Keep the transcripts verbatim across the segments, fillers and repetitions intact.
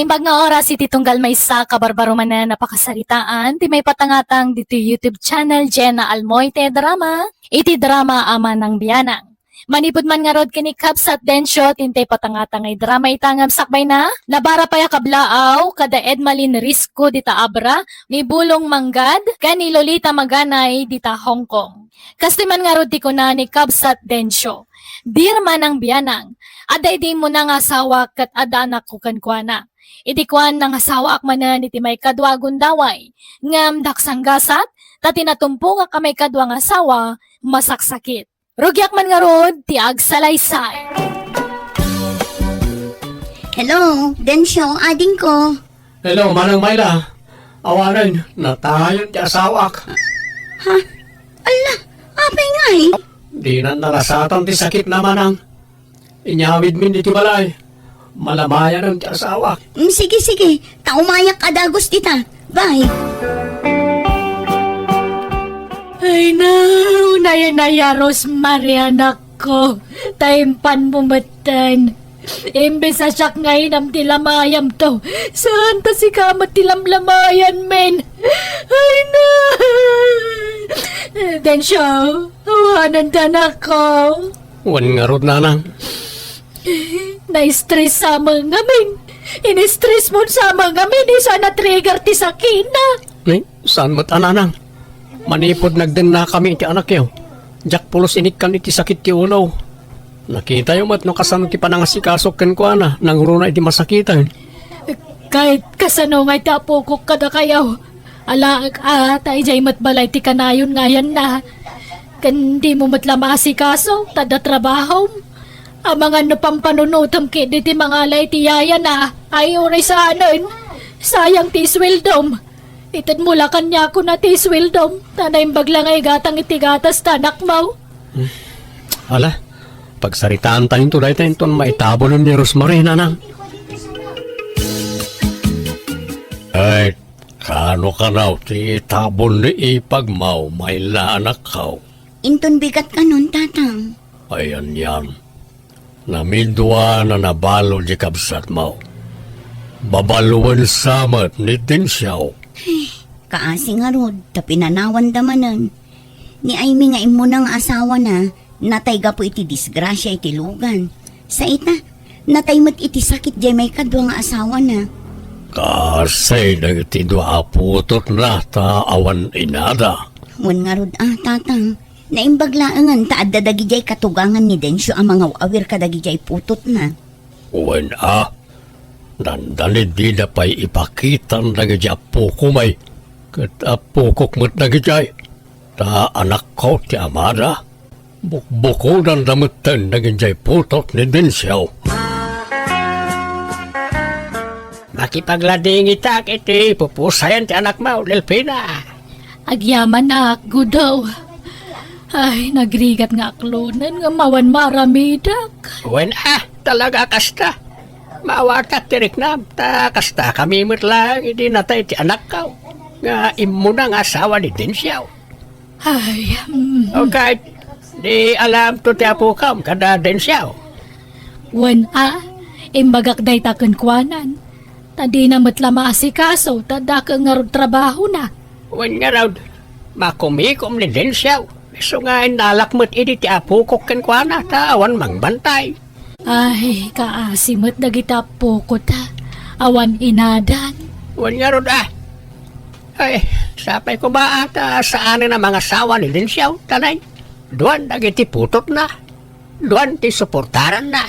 Bagna oras iti tunggal maysa ka barbaro manen a pakasaritaan ti maipatangatang ditoy YouTube channel Jenna Almoite Drama, iti drama a Manang Bianang. Manipud man ngarud ken ni Kabsat Dencio ti intay patangatang nga drama ita ngem sakbayna, Nabara pay a Kablaaw kada Edmalin Risco dita Abra, ni Bulong Manggad, ken ni Lolita Maganay dita Hong Kong. Kastoy man ngarud ti kuna ni Kabsat Dencio, Dear Manang Bianang, adda idi immuna nga asawak ket adda anakko kenkuana. Idi kuan, nangasawaak manen iti maikadua a gundaway, ngem daksanggasat, ta ti natumpongak a maikadua nga asawa, masaksakit. Rugiak man ngarud ti agsalaysay. Hello, Dencio, adingko. Hello, Manang Myla. Awanen, natayon ti asawak. Ha? Ala, apay ngay? Dinan nalasatan ti sakitna, Manang. Inyawidmin iti balay. Malamayanen ti asawak. Mm, sige, sige. Ta umayak a dagus dita. Bye. Ay, no, naya, naya, Rosemary, anakko. Taimpan mo metten. Imbes a siak nga inam ti lamayam to, saan ta sika met ti lamlamayan, men? Ay, na! Dencio, awanen ta, anakko. Wen ngarud, nanang. Na-stress sa amin ngamin. In-stress mo sa amin ngamin, isu a na-trigger ti sakina. Ni, saan met a, nanang? Manipud nagdennakami iti anakyo, diak pulos inikkan iti sakit ti ulo. Nakitayo met no kasano ti panangasikasok kenkuana, nangruna iti masakiten. Ket kasano ngay ti apokok kadakayo? Alaek a, ta idiay met balay ti kanayon nga ayanna. Ken dimo met la maasikaso, ta adda trabahom. Amangan no pampanunotem ketdi ti mangala iti yayana, ay uray saanen. Sayang ti isweldom. Itedmo la kaniakon a ti isweldom, ta naimbag la nga igatang iti gatas ti anakmo. Hmm. Ala, pagsaritaantayo dayta inton maitabonen ni Rosemary, nanang. Ay, kano kanaw ti itabon ni ipagmo, Myla, anakko? Inton bigat kanon, tatang. Ay, anian. Namidua a nabalo di kabsatmo. Babaluen sa met ni Dencio. Ay, kaasi ngarud, ta pinanawanda manen. Ni Aimee nga immuna nga asawana, natay gapu iti disgrasia iti lugan. Sa ita, natay met iti sakit diay maikadua nga asawana. Kaasi dagiti dua a putotna ta awan inada. Wen ngarud a, tatang. Naimbag laengen ta adda dagidiay katugangan ni Dencio a mangaw-awir kadagidiay putotna. Wen a, dandani dida pay ipakitan dagidiay appokom ay, ket appokok met dagidiay, ta anakko ti amada, bukbukodanda metten dagidiay putot ni Dencio. Makipagladingitak iti pupusayan ti anakmo, Delfina. Agyamanak, Gudaw. Ay, nagrigat nga aklonen nga awan maaramidak. Wen a, talaga kasta. Maawatak ti riknam, ta kastakami met laeng idi natay ti anakko, nga immuna nga asawa ni Dencio. Ay, mm. O ket, di alamto ti apokam kada Dencio? Wen a, imbagak dayta kenkuanan. Ta dina met la maasikaso, ta dakkel ngarud trabahona. Wen ngarud, makumikom ni Dencio. Isu nga innalak met idi ti apokok kenkuana, ta awan mangbantay. Ay, kaasi met dagiti appokot, awan inadan. Wen ngarud a. Ay, sapay koma a ta saanen a mangasawa ni Dencio, ta nay, duan dagiti putotna. Duan ti suportaranna.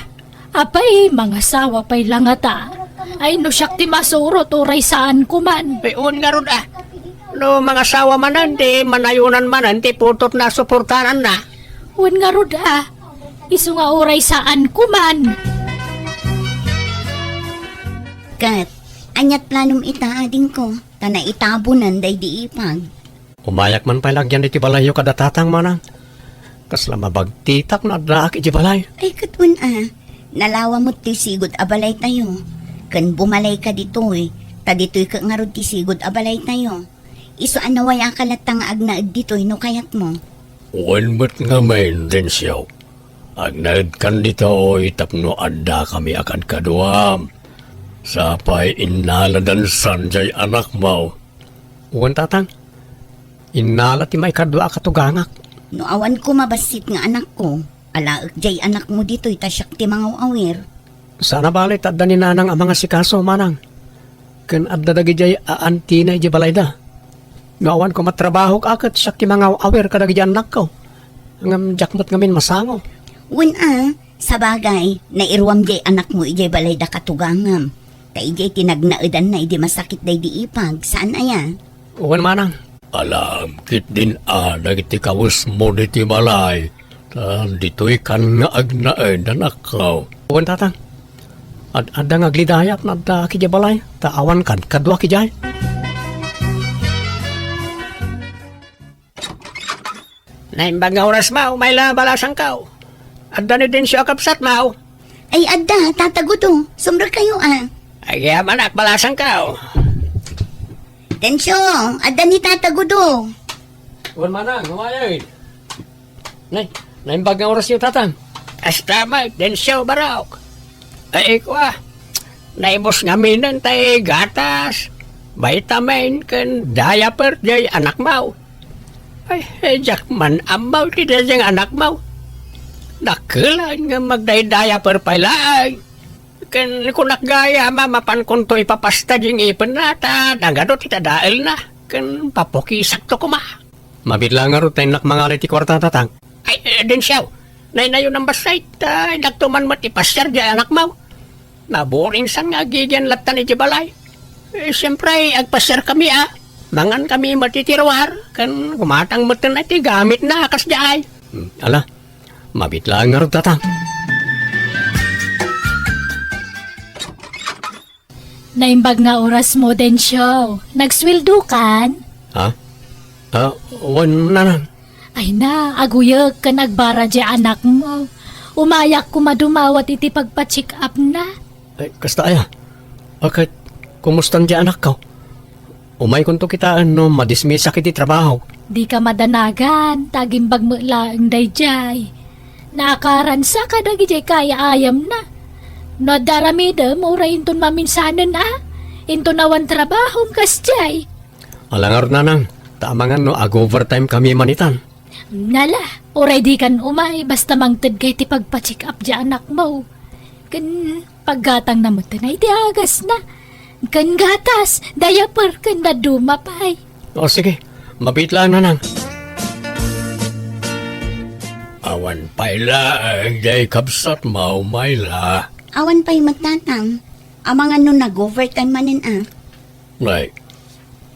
Apay, mangasawa pay la ngata. Ay, no siak ti masurot, uray saanko man. Ay, wen ngarud a. No mangasawa manen, di manayonan manen ti putotna a suportaranna. Wen ngarud a. Isu nga uray saanko man. Ket, aniat planom ita, adingko, ta naitabonen daydi ipag. Umayak man pay la agyan iti balayyo kada tatang, manang. Kasla mabagtitak no addaak iti balay. Ay, ket wen a, nalawa met ti sigud a balaytayo. Ken bumalayka ditoy, ta ditoy ket ngarud ti sigud a balaytayo. Isu a nawayaka latta nga agnaed ditoy no kayatmo. Wen met ngamin, Dencio. Agnaedkan ditoy tapno addakami a kadkaduam. Sapay innaladan san jay anakmo? Wen, tatang. Innala ti maikadua a katugangak. No awan ko mabassit nga anakko, alaek jay anakmo ditoy ta siak ti mangaw-awir. Saan a bale ta adda ni nanang a mangasikaso, manang. Ken adda dagidiay aantina idiay balayda. No awan ko matrabahok a ket siak ti mangaw-awir kadagidi annakko. Ngem diak met ngamin masango. Wen a, sabagay, nairuam jay anakmo idiay balayda katugangam. Ta idiay ti nagnaedanna idi masakit daydi ipag, saan aya? Wen manang. Alaem ketdin a dagiti kawesmo ditoy balay, ta ditoykan nga agnaed, anakko. Wen, tatang. Ad-adda nga aglidayat nga adda idiay balay, ta awankan kaduak idiay. Naimbag nga oras, maw, Mayla, balasangko. Adda ni Dencio a kabsat, maw? Ay, adda, Tata Gudo. Sumrekkayo, a. Ay, kaya manak, balasangko. Dencio, adda ni Tata Gudo. Wen manang, umayen. Nay, naimbag nga orasyo, tatang. Kasta met, Dencio, barok. Ay, kua. Naibus ngaminen tay gatas, vitamin, ken diaper jay anakmo. Ay, eh, diak man ammo ti daydiay anakmo. Dakkel nga magdaydiaper pay laeng. Ken kunak gayam a mapankonto ipapasta di ngipenna ta nagadu ti tadaelna. Ken papukisakto koma. Mabit la ngarud ta innak mangalay ti kuarta, tatang. Ay, eh, Dencio, naynayon a bassit, ta indakto man met ipasiar di anakmo. Naburing san nga agigian latta idiay balay. Eh, siempre, agpasiarkami a. Mangankami met iti ruar, ken gumatang metten ti gamitna a kasdiay. Hmm, ala, mabit la ngarud, tatang. Naimbag nga orasmo, Dencio. Nagsueldokan? Ha? Ah, wen, nanang. Ay na, aguyek ken agbara di anakmo. Umayak koma dumawat iti pagpa-check-upna. Ay, kasta aya? A ket, kumustan di anakko? Umaykonto kitaen no madismisak iti trabaho. Dika madanagan, ta agimbag met laeng daydiay. Naakaransa kadagidiay kaay-ayamna. No adda aramidem, uray inton maminsanen a, inton awan trabahom kasdiay. Ala ngarud, nanang, ta amangan no ag-overtime kami manitan. Nala, uray dikan umay, basta mangtedka iti pagpa-check-up di anakmo. Ken paggatangna metten a iti agasna. Ken gatas, diaper, ken dadduma pay. O, sige. Mabit la, nanang. Awan pay laeng diay kabsatmo, Mayla. Awan pay met, tatang. Amangan no nag-overtime manen a. Nay,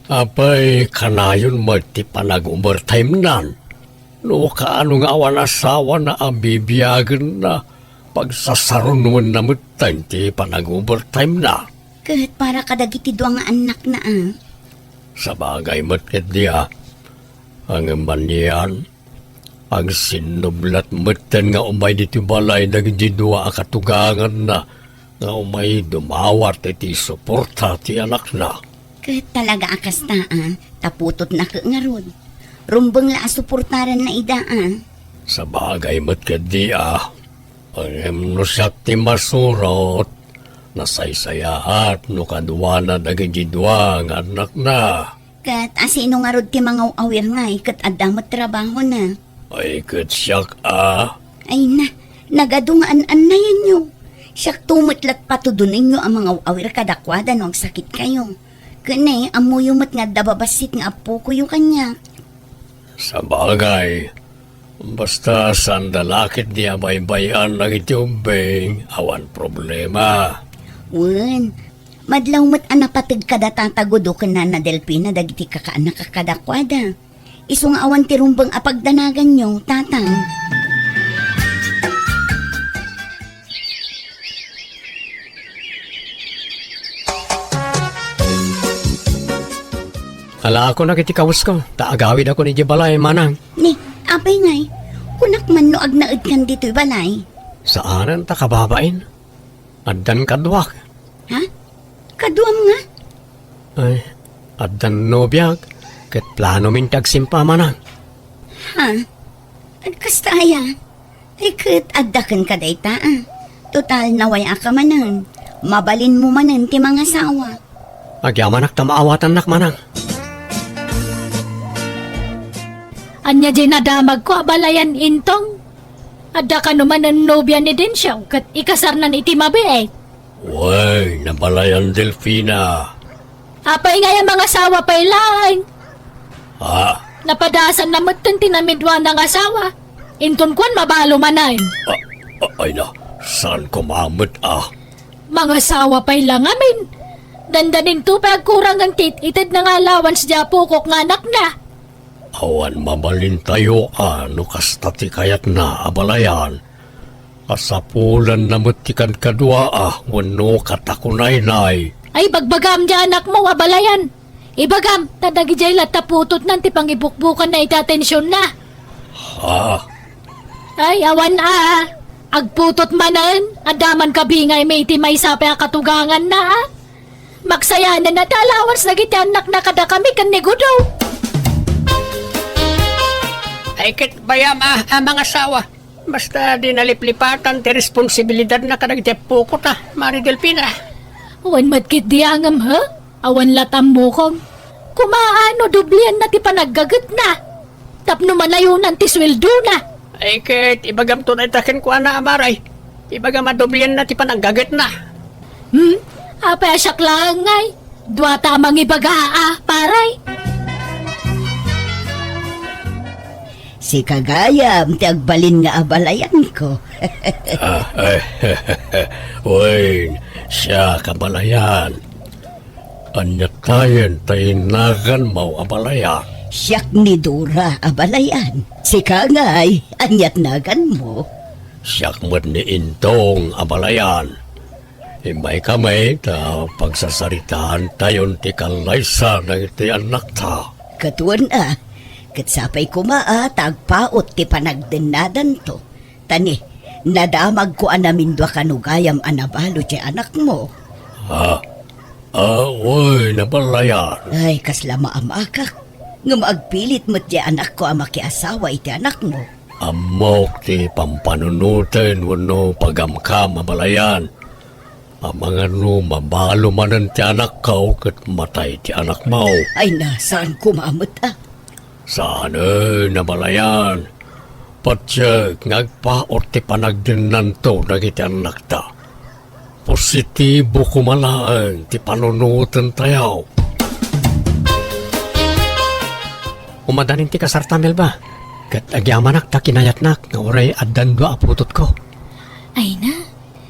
apay kanayon met ti panag-overtime-nan? No kaano nga awan asawana a bibiagenna, pagsasarunoenna metten ti panag-overtime-na. Ket para kadagiti dua nga annakna a. Sabagay met ketdi a. Ngem anian, agsinnublat metten nga umay ditoy balay dagiti dua a katuganganna nga umay dumawat iti suporta ti anakna. Ket talaga a kasta a, ta putotna ket ngarud. Rumbeng la a suportaranna ida a. Sabagay met ketdi a. Ngem no siak ti masurot, nasaysayaat no kaduana dagiti dua nga annakna. Ket asino ngarud ti mangaw-awir ngay ket adda met trabahona? Ay, ket siak a. Ay na, nagadu nga an-annayanyo. Siakto met lat patudonenyo a mangaw-awir kadakuada no agsakitkayo. Ken ne, ammoyo met nga adda babassit nga appokoyo kaniak. Sabagay, basta saan da la ketdi a baybay-an dagiti ubbing, awan problema. Wen, madlaw met a napateg kada Tata Gudo ken Nana Delfina dagiti kakaannak a kadakuada. Isu nga awan ti rumbeng a pagdanaganyo, Tatang. Alaakon dagiti kawesko, ta agawidakon idiay balay, manang. Ni, apay ngay, kunak man no agnaedkan ditoy balay? Saanen ta kababain. Addan kaduak. Ha? Kaduam nga? Ay, addan nobiak, ket planomin ti agsimpa, manang. Ha? Kasta aya? Ay, ket adda kenka dayta, a. Total, naway-aka manen. Mabalinmo manen ti mangasawa. Agyamanak ta maawatannak, manang. Ania diay nadamagko, abalayan, Intong? Adda kano manen nobia ni Dencio ket ikasarnan iti mabiit. Wen, abalayan, Delfina. Apay ngay a mangasawa pay laeng? Ah? Napadasanna metten ti namidua nga asawa. Inton kuan, mabalo manen. Ah, ah, ay na, saan ko mamet, ah? Mangasawa pay la ngamin. Dandaninto pay agkurangen ti it-itedna nga allowance ti apokok nga anakna. Awan mabalintayo a no kasta ti kayatna, abalayan. Kasapulanna met ti kadkaduaa wenno katakunaynay. Ay, bagbagam ti anakmo, abalayan. Ibagam, ta dagidiay latta putotnan ti pangibukbukanna iti atensionna. Ha? Ay, awan a. Agputot manen, adda man kabingaymi iti maysa pay a katuganganna, a. Maksayanan a ti allowance dagiti annakna kadakami ken ni Gudo. Ay, ket bayam a, a mangasawa. Basta di naliplipatan ti responsibilidadna kadagiti appokota, Mari Delfina. Wen met ketdi a ngem, ha? Awan latta ammokon. Kumaa no doblianna ti panaggagetna tapno manayonan ti sueldona. Ay, ket ibagamto dayta kenkuana, a Mari. Ibagam a doblianna ti panaggagetna. Hmm? Apay a siak laeng ngay? Duata a mangibaga a, pare. Sika gayam ti agbalin nga abalayanko. Ah, ay, wen, siak, abalayan. Ania tayen ti naganmo, abalayan? Siak ni Dora, abalayan. Sika ngay, ania ti naganmo? Siak met ni Intong, abalayan. Immaykami ta pagsasaritaantayon ti kallaysa dagiti annakta. Ket wen a, ket sapay koma a ta agpaut ti panagdennadanto. Ta ni, nadamagko a namindua kano gayam a nabalo ti anakmo. Ha? Ah, wen, abalayan. Ay, kasla maamakak. Ngem agpilit met ti anakko a makiasawa iti anakmo. Ammok ti pampanunoten wenno pagamkam, abalayan. Amangan no mabalo manen ti anakko ket matay ti anakmo. Ay na, saan koma met a. Saanen, abalayan. Patiek nga agpaut ti panagdennanto dagiti annakta. Positibo koma laeng ti panunotentayo. Umadanin ti kasarta, Melba. Ket agyamanak ta kinayatnak nga uray addan dua a putotko. Ay na,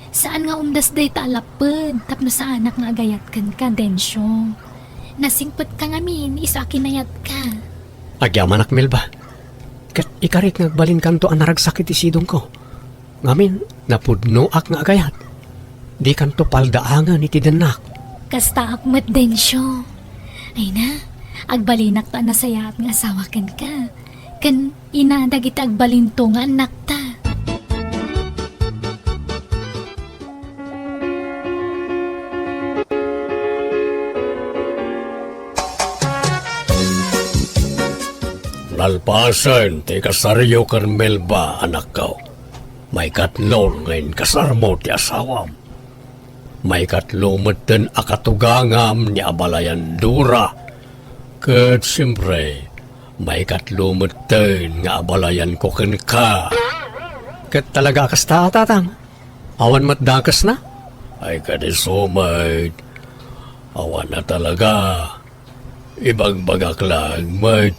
saan nga umdas dayta a lapped tapno saanak nga agayat kenka, Dencio. Nasingpetka ngamin isu a kinayatka. Agyamanak, Melba. Ket ikarik nga agbalinkanto a naragsak iti sidongko. Ngamin, napudnoak nga agayat. Dikanto paldaangen iti dennak. Kastaak met, Dencio. Ay na, agbalinak ta nasayaat nga asawa kenka. Ken ina dagiti agbalinto nga annakta. Nalpasen ti kasaryo ken Melba, anakko. Maikatlo nga inkasarmo ti asawam. Maikatlo metten a katugangam ni abalayan Dora. Ket siempre, maikatlo metten nga abalayanko kenka. Ket talaga a kasta, tatang? Awan met dakesna? Ay, kadi su met. Awan a talaga. Ibagbagak laeng met.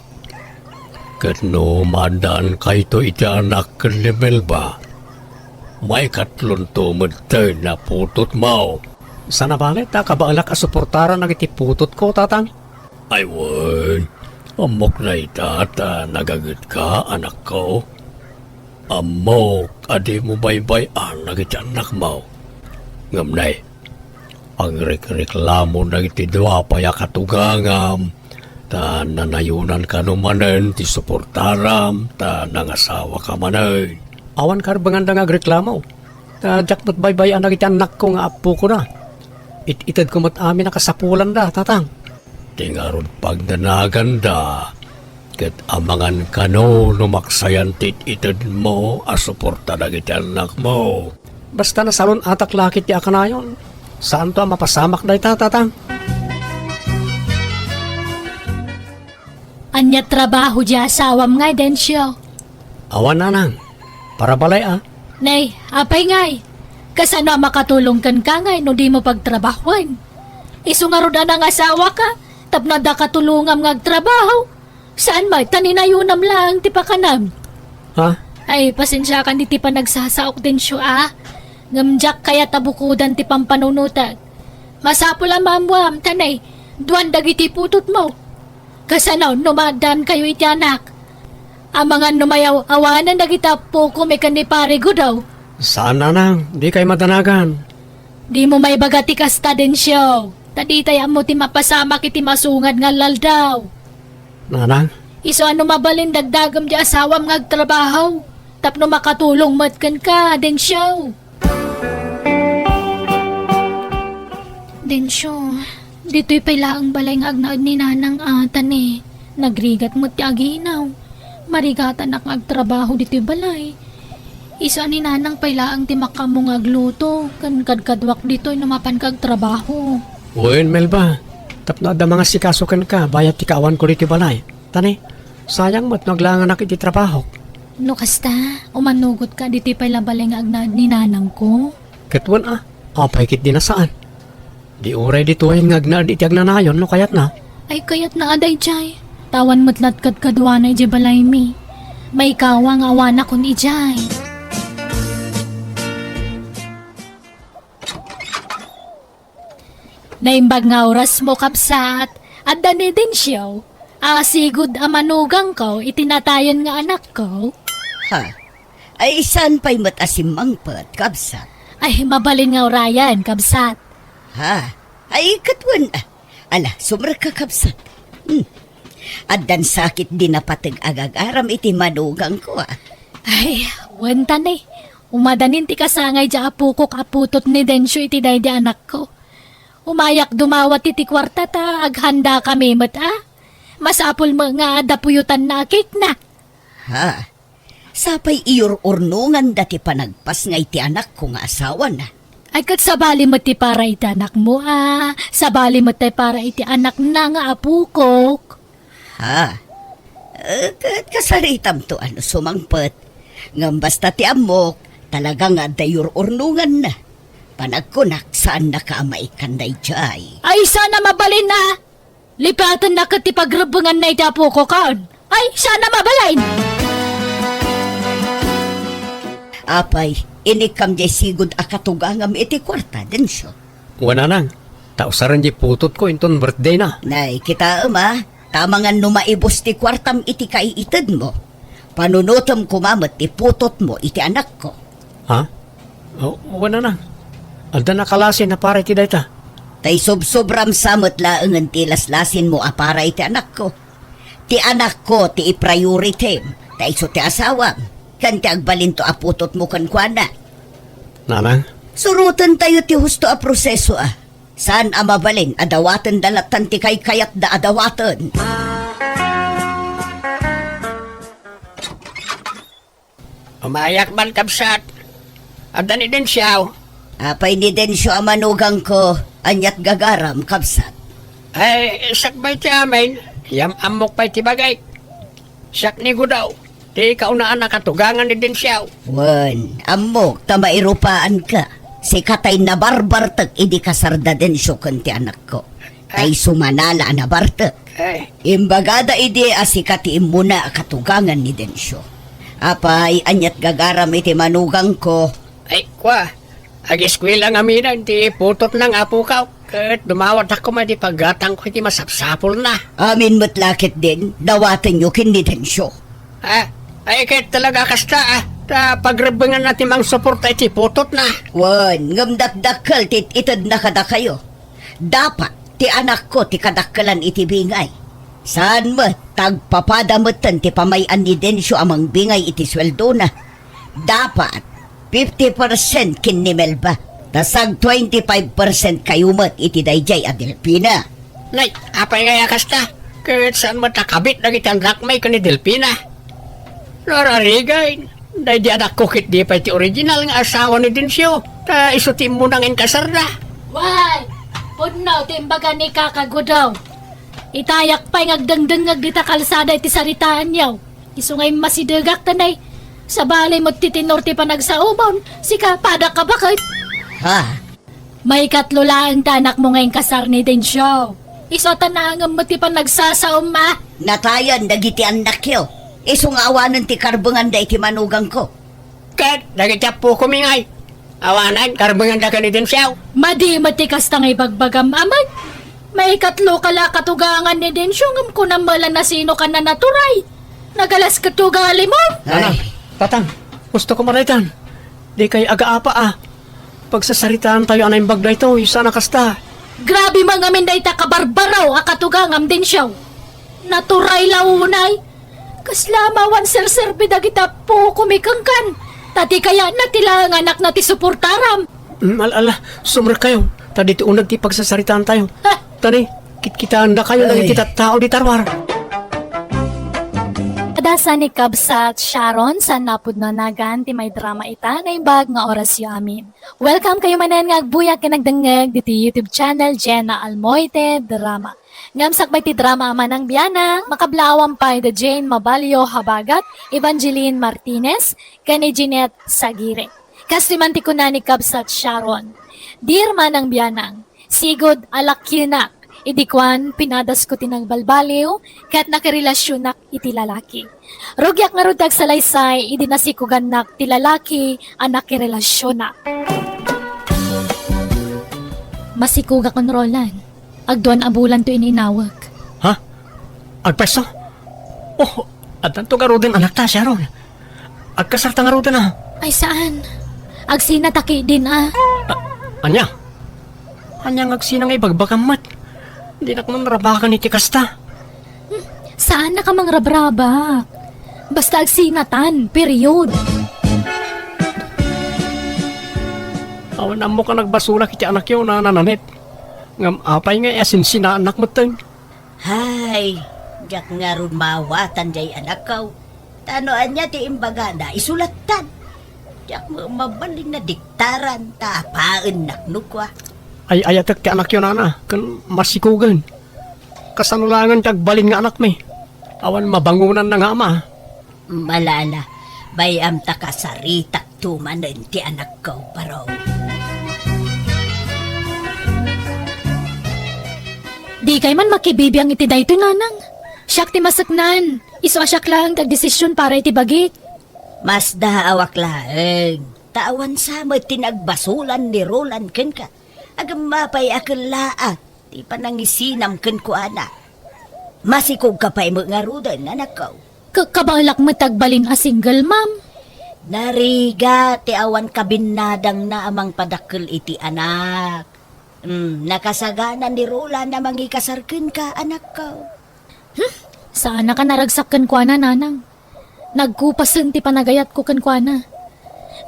Ket no maaddaankayto iti anak ken ni Melba, maikatlonto metten a putotmo. Saan a bale ta kabaelak a suportaran dagiti putotko, tatang? Ay wen, ammok dayta ta nagagetka, anakko. Ammok a dimo baybay-an dagiti annakmo. Ngem nay, agrikreklamo dagiti dua pay a katugangam, ta nanayonan kano manen ti suportaram, ta nangasawaka manen. Awan karbenganda nga agreklamo, ta diak met baybay-an dagiti annakko nga appokoda. It-itedko met amin a kasapulanda, tatang. Ti ngarud pagdanaganda, ket amangan kano no maksayan ti it-itedmo a suporta dagiti annakmo. Basta nasalun-atak la ketdi a kanayon, Saanto a mapasamak dayta, Tatang? Ania trabaho ti asawam ngay, Dencio? Awan, Nanang. Para balay a. Nay, apay ngay? Kasano a makatulong kenka ngay no dimo pagtrabahoen? Isu ngarud a nangasawaka tapno adda katulongam nga agtrabaho. Saan met ta ninayonam laeng ti pakanam. Ha? Ay, pasensiakan iti panagsasaok, Dencio, a. Ngem diak kayat a bukodan ti pampanunotek. Masapul a maammuam, ta nay, duan dagiti putotmo. Kasano no maaddaankayo iti anak? Amangan no mayaw-awanan dagiti appokom ken ni Pare Gudaw. Saan, Nanang, dikay madanagan. Dimo maibaga ti kasta, Dencio. Ta ditay ammo ti mapasamak iti masungad nga aldaw. Nanang? Isu a no mabalin, dagdagem ti asawam nga agtrabaho tapno makatulong met kenka, Dencio. Dencio, ditoy pay laeng balay nga agnaed ni Nanang a, ta ni, nagrigat met ti aginaw. Marigatanak nga agtrabaho ditoy balay. Isu a ni Nanang pay laeng ti makaammo nga agluto, ken kadkaduak ditoy no mapanka agtrabaho. Wen, Melba, tapno adda mangasikaso kenka bayat ti kaawanko ditoy balay. Ta ni, sayang met no aglaanganak iti trabahok. No kasta, umanugotka ditoy pay la balay nga agnaed ni Nanangko. Ket wen a, apay ketdi a saan? Di uray ditoyen nga agnaed iti agnanayon no kayatna. Ay, kayatna a daydiay. Ta awan met la't kadkaduana idiay balaymi. Maikawa nga awanakon idiay. Naimbag nga orasmo, kabsat. Adda ni Dencio a sigud a manugangko iti natayen nga anakko. Ha? Ay, saan pay met a simmangpet, kabsat? Ay, mabalin nga urayen, kabsat. Ha? Ay, ket wen, ah. Ala, sumrekka, kabsat. Hmm. Addan sakit di napateg agagaram iti manugangko, ah. Ay, wen ta ni. Umadanin ti kasangay di apokok a putot ni Dencio iti daydi anakko. Umayak dumawat iti kuarta ta aghandakami met, ah. Masapul met nga adda puyotanna a cake na. Ha? Sapay iyur-urnonganda ti panagpasngay ti anakko nga asawana. Ay, ket sabali met ti para iti anakmo, a. Sabali met ti para iti anakna nga apokok. Ha? Eh, ket kasaritamto a no sumangpet. Ngem basta ti ammok, talaga nga adda iyur-urnonganna. Panagkunak, saannaka a maikkan daydiay. Ay, saan a mabalin, a. Lipatenna ket ti pagrebbenganna iti apokokon. Ay, saan a mabalin! Apay, inikkam diay sigud a katugangam iti kuarta, Dencio? Wen, Nanang, ta usaren diay putotko inton birthdayna. Nay, kitaem, a, ta amangan no maibus ti kuartam iti kaiitedmo. Panunotem koma met ti putotmo iti anakko. Ha? O, wen, Nanang. Adda nakalasin a para iti dayta. Ta isubsubram sa met laengen ti laslasinmo a para iti anakko. Ti anakko ti i-priority, ta isu ti asawam, ken ti agbalinto a putotmo kenkuana. Nanang? Surotentayo ti husto a proseso, a. Saan a mabalin a dawatenda lattan ti kaykayatda a dawaten. Umayak man, kabsat. Adda ni Dencio? Apay ni Dencio a manugangko, ania't gagaram, kabsat? Ay, sakbay ti amin, yam-ammok pay ti bagik. Siak ni Gudaw, ti kaunaan a katugangan ni Dencio. Wen, ammok ta mairupaanka. Sika tay nabarbartek idi kasarda Dencio ken ti anakko. Tay sumanala a nabartek. Ay. Imbagada idi a sika ti immuna a katugangan ni Dencio. Apay, ania't gagaram iti manugangko? Ay, kua, ageskuela ngamin ti putotna nga apokak, ket dumawatak koma iti paggatangko iti masapsapulna. Amin met la ketdin, dawatenyo ken ni Dencio. Ah, ay, ket talaga kasta, a, ta pagrebbenganna ti mangsuporta iti putotna. Wen, ngem dakdakkel ti itedna kadakayo. Dapat ti anakko ti kadakkelan iti bingay. Saan met ta agpapada metten ti pamay-an ni Dencio a mangbingay iti sueldona. Dapat fifty percent ken ni Melba, ta sag twenty-five percent kayo met iti daydiay a Delfina. Nay, apay ngay a kasta? Ket saan met a kabit dagiti annakmi ken ni Delfina? Nararigan, daydi anakko ket di pay ti original nga asawa ni Dencio, ta isu ti immuna nga inkasarda. Way! Pudno ti imbaga ni Kaka Gudaw. Itayak pay nga agdengdengngeg dita kalsada iti saritaanyo. Isu nga immasidegak, tanay. Sabali met ti tenor ti panagsaomon, sika, pada ka baket. Ha? Maikatlo laeng ti anakmo nga inkasar ni Dencio. Isu a tanaangem met ti panagsasaom, a. Natayan dagiti annakyo. Isu nga awanen ti karbenganda iti manugangko. Ket dagiti appokomi ngay, awanen karbenganda ken ni Dencio. Madi met ti kasta nga ibagbagam, a met. Maikatlo ka la katugangan ni Dencio, ngem kunam met la nasino ka nanaturay. Nagalas ket ugalimo. Nana, ay. Tatang, gusto ko maraytan. Di kay agaapa, a. Pagsasaritaantayo a naimbag daytoy, saan a kasta. Grabe man ngamin dayta kabarbaro a katugangam, Dencio. Naturay la unay. Kasla mawan serserbi dagiti appokomi kenkan. Ta di kayatna ti laeng anakna ti suportaram. Mm, ala, ala, sumrekkayo. Ta ditoy uneg ti pagsasaritaantayo. Ha? Tani, kitkitaendakayo dagiti tattao dita ruar. Adda sa ni Kabsat Sharon, saan a pudno a nagan ti maidrama ita, naimbag nga orasyo amin. Welcome kayo manen nga agbuyak ken agdengngeg ditoy YouTube channel Jenna Almoite Drama. Ngem sakbay ti drama a Manang Bianang, makablaawan pay da Jane Mabalio Habagat, Evangeline Martinez, ken ni Jeanette Sagire. Kastoy man ti kuna ni Kabsat Sharon, Dear Manang Bianang, sigud a lakyenak, idi kuan, pinadasko ti nagbalbaliw, ket nakirelasionak iti lalaki. Rugiak ngarud ti agsalaysay idi nasikugannak ti lalaki a nakirelasionak. Masikugakon, Roland. Agduan a bulan to ininawek. Ha? Agpwesto? Oh, addanto ngaruden anakta, Sharon. Agkasarta ngaruden, a. Ay, saan. Agsinata ketdin, a. A-, ania? Ania nga agsina nga ibagbagam met? Dinak man rabakan iti kasta. Hmm, saannaka mangrabrabak. Basta agsinatan, period. Awan ammok a nagbasolak iti anakyo, Nana Nanette. Ngem apay nga iasinsinaannak metten? Hay, diak ngarud maawatan diay anakko. Ta no ania ti imbagana, isu lattan. Diak met mabalin a diktaran ta apaennak no kua. Ay-ayatek ti anakyo, Nana, ken masikugen. Kasano laengen ti agbalin nga anakmi? Awan mabangonanna nga ama. Malala, bay-am ta kasaritakto manen ti anakko, baro. Dikay man makibibiang iti daytoy, Nanang. Siak ti maseknan. Isu a siak laeng ti agdesision para iti bagik. Masdaawak laeng. Ta awan sa met ti nagbasolan ni Roland kenka. Agem pay a kellaat ti panangisinam kenkuana. Masikogka pay met ngaruden, anakko. Ka-, kabaelak met agbalin a single mom. Narigat ti awan kabinnadangna a mangpadakkel iti anak. Hmm, nakasagana ni Roland a mangikasar kenka, anakko. Hmm, saanaka naragsak kenkuana, Nanang. Nagkupasen ti panagayatko kenkuana.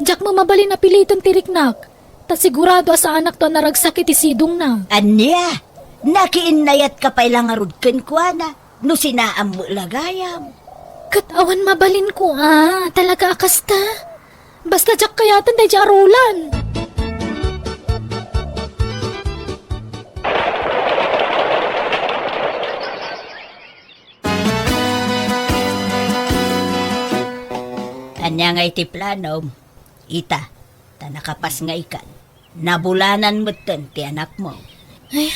Diak met mabalin a piliten ti riknak, ta sigurado a saanakto a naragsak iti sidongna. Ania? Nakiinnayatka pay la ngarud kenkuana no sinaam met la gayam. Ket awan mabalinko a, talaga a kasta. Basta diak kayaten daydiay a Roland. Ania ngay ti planom? Ita, ta nakapasngaykan. Nabulanan metten ti anakmo. Ay,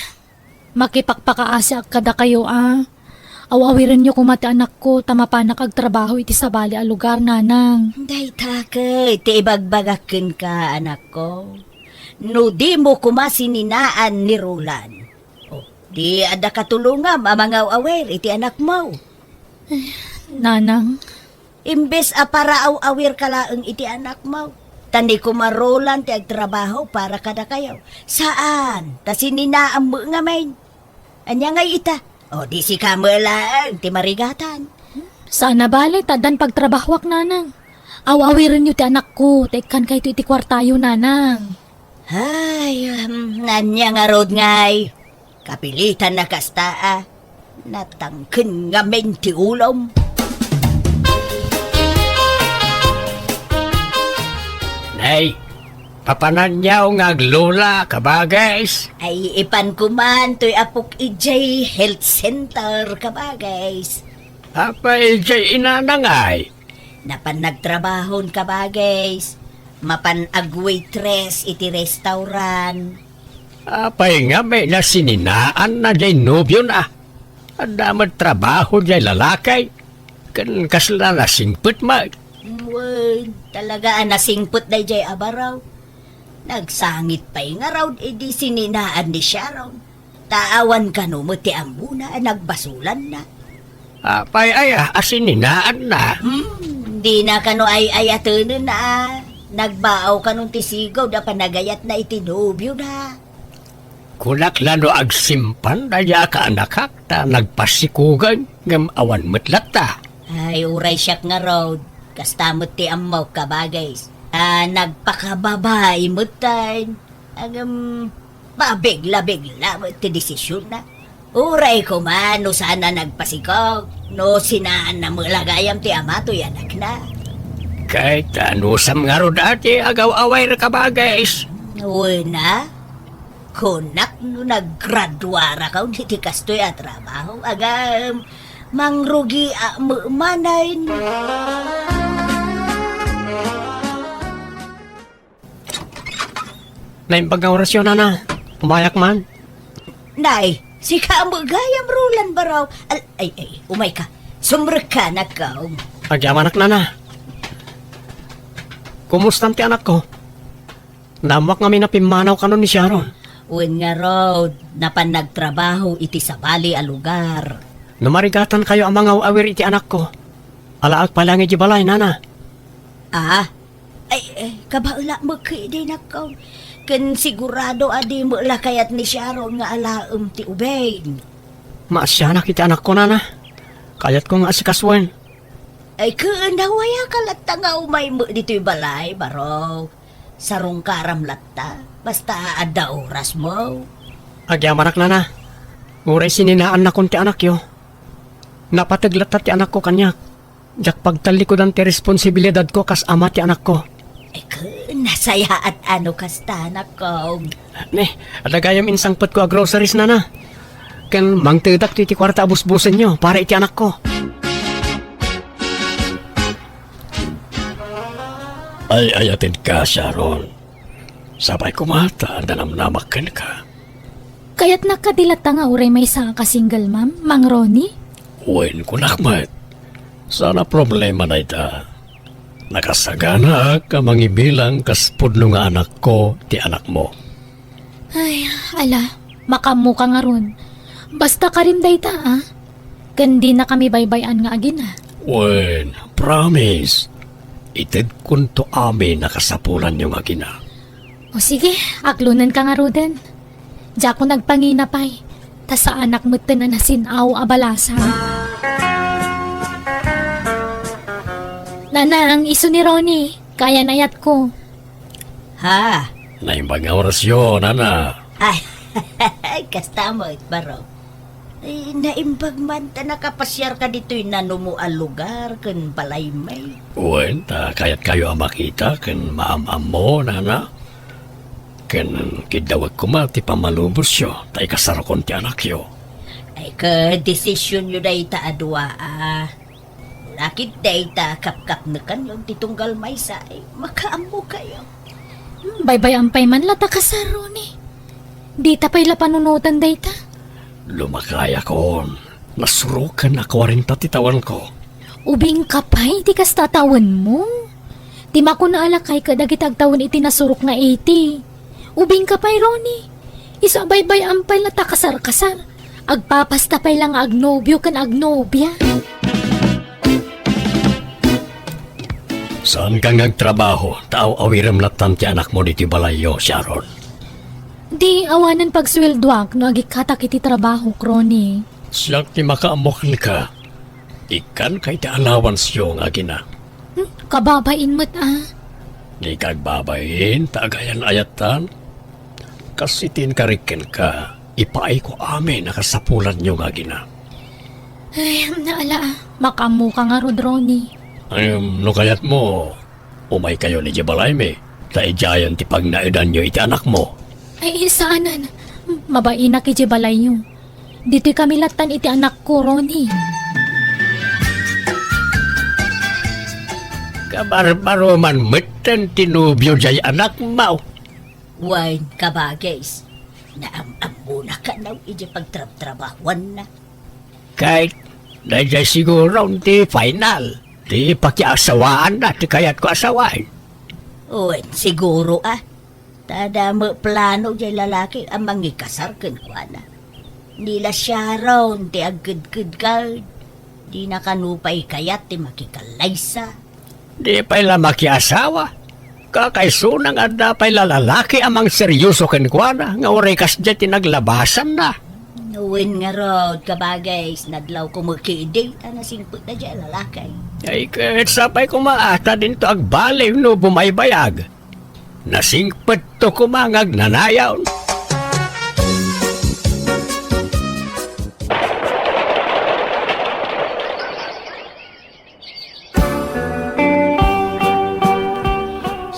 makipakpakaasiak kadakayo a. Aw-awirenyo koma ti anakko ta mapanak agtrabaho iti sabali a lugar, Nanang. Dayta ket ti ibagbagak kenka, anakko. No dimo koma sininaan ni Roland, o, di adda katulongam a mangaw-awir iti anakmo. Nanang. Imbes a paraaw-awirka laeng iti anakmo, ta ni koma Roland ti agtrabaho para kadakayo. Saan, ta sininaam met ngamin. Ania ngay ita? O, di sika met laeng ti marigatan. Saan a bale, ta addan pagtrabahoak, Nanang. Aw-awirenyo ti anakko, ta ikkankayto iti kuartayo, Nanang. Ay, um, ania ngarud ngay? Kapilitan a kasta a. Natangken ngamin ti ulom. Nay, Apananyaw nga aglola, kabagis. Ay, ipan ko man toy apok idiay health center, kabagis. Apay idiay inana ngay? Napan nagtrabahon, kabagis. Mapan agwaitress iti restaurant. Apay nga may nasininaanna diay nobiona? Adda met trabaho diay lalaki. Ken kasla nasingpet met. Wen, talaga a nasingpet daydiay a baro. Nagsangit pay ngarud idi sininaan ni Sharon. Ta awan kano met ti ammona a nagbasolanna. Apay aya a sininaanna? Hmm, dina kano ay-ayatenen a nagbaaw kanon ti sigud a panagayatna iti nobiona. Kunak la no agsimpan daydiay a kaanakak ta nagpasikugen ngem awan met latta. Ay, uray siak ngarud, kasta met ti ammok, kabagis. A nagpakababai metten. Ngem, pabigla-bigla met ti desisionna. Uray koma no saan a nagpasikog, no sinaanna met la gayam ti ama toy anakna. Ket anusam ngarud a ti agaw-awir, kabagis? Wen a, kunak no naggraduarakon iti kastoy a trabaho, agam, mangrugiak met manen. Naimbag nga orasyo, nana. Umayak man. Nay, sika met gayam, Roland, baro. Al-, ay, ay, umayka. Sumrekka, anakko. Agyamanak, nana. Kumustan ti anakko? Naammoak ngamin a pimmanaw kanon ni Sharon. Wen ngarud, napan nagtrabaho iti sabali a lugar. No marigatankayo a mangaw-awir iti anakko, alaek pay laeng idiay balay, nana. Ah, Ay, eh, kabaelak met ketdi, anakko. Ken sigurado a di met la kayat ni Sharon nga alaem ti ubing. Maasianak iti anakko, nana. Kayatko nga asikasuen. Ay, ken, awayak latta nga umay met ditoy balay, baro. Sarungkaram latta. Basta adda orasmo. Agyamanak, nana. Uray sininaannakon ti anakyo. Napateg latta ti anakko kaniak. Diak pagtallikudan ti responsibilidadko kas ama ti anakko. Eke, nasayaat a no kasta, anakko. Ne, adda gayam insangpetko a groceries, nana. Ken mangtedak ti, ti kuarta a busbusenyo para iti anakko. Ay-ayatenka, Sharon. Sapay koma ta adda namnamak kenka. Kayatnak kadi latta nga uray maysaak a single mom, Mang Ronnie? Wen, kunak met. Saan a problema dayta. Nakasaganaak a mangibilang kas pudno nga anakko ti anakmo. Ay, ala, makaammoka ngarud. Basta karim dayta, a. Ken dinakami baybay-an nga agina. Wen, promise. Itedkonto amin a kasapulanyo nga agina. O sige, aklonenka ngaruden. Diakon agpangina pay, ta saanak metten a nasin-aw a balasang. Nanang, isu ni Ronnie, kayan-ayatko. Ha? Naimbag nga orasyo, nana. Ay, kasta met, baro. Eh, naimbag man ta nakapasiarka ditoy nanumo a lugar ken balaymi. Wen, ta kayatkayo a makita ken maam-ammo, nana. Ken kiddawek koma ti pammalubosyo ta ikasarokon ti anakyo. Ay, ket desisyonyo dayta a dua, a. Lakit dayta a kapkapnekanyo ti tunggal maysa, ay, makaammokayo. Hmm, baybay-am pay man la ta kasar, Ronnie. Dita pay la panunotan dayta. Lumakayakon. Nasuroken a kuarenta ti tawenko. Ubingka pay ti kasta a tawenmo? Ti makuna a lakay ket dagiti agtawen iti nasurok nga eighty. Ubingka pay, Ronnie. Isu a baybay-am pay la ta kasar-kasar. Agpapasta pay la nga agnobio ken agnobia. Saanka nga agtrabaho, ta aw-awirem lattan ti anakmo ditoy balayyo, Sharon. Di awanen pagsueldoak no agikkatak iti trabahok, Ronnie. Siak ti makaammo kenka. Ikkanka iti allowanceo nga agina. Hmm, kababain met, a. Dika agbabain ta agayan-ayattan. Kas iti inkarik kenka, ipaayko amin a kasapulanyo nga agina. Ay, naala, a. Makaammoka ngarud, Ronnie. Ay, no kayatmo, umaykayon idiay balaymi. Ta idiayen ti pagnaedanyo iti anakmo. Ay, saanen. Mabainak idiay balayyo. Ditoy kami lattan iti anakko, Ronnie. Kabarbaro man metten ti nobio diay anakmo. Wen, kabagis, naam-ammona kano idiay pagtrabtrabahuanna. Ket daydiay siguro ti final ti pakiasawaanna ti kayatko a sawen. Wen, siguro a. Ta adda met plano diay lalaki a mangikasar kenkuana. Ni la Sharon ti agkedkedka. Dina kano pay kayat ti makikallaysa. Di pay la makiasawa. Kakaisuna nga adda pay la lalaki a mangseryoso kenkuana nga uray kasdiay ti naglabasanna. Wen ngarud, kabagis, nadlawko met ketdi ta nasingpetna diay lalaki. Ay, ket sapay koma a ta dinto agbaliw no bumaybayag. Nasingpetto koma nga agnanayon.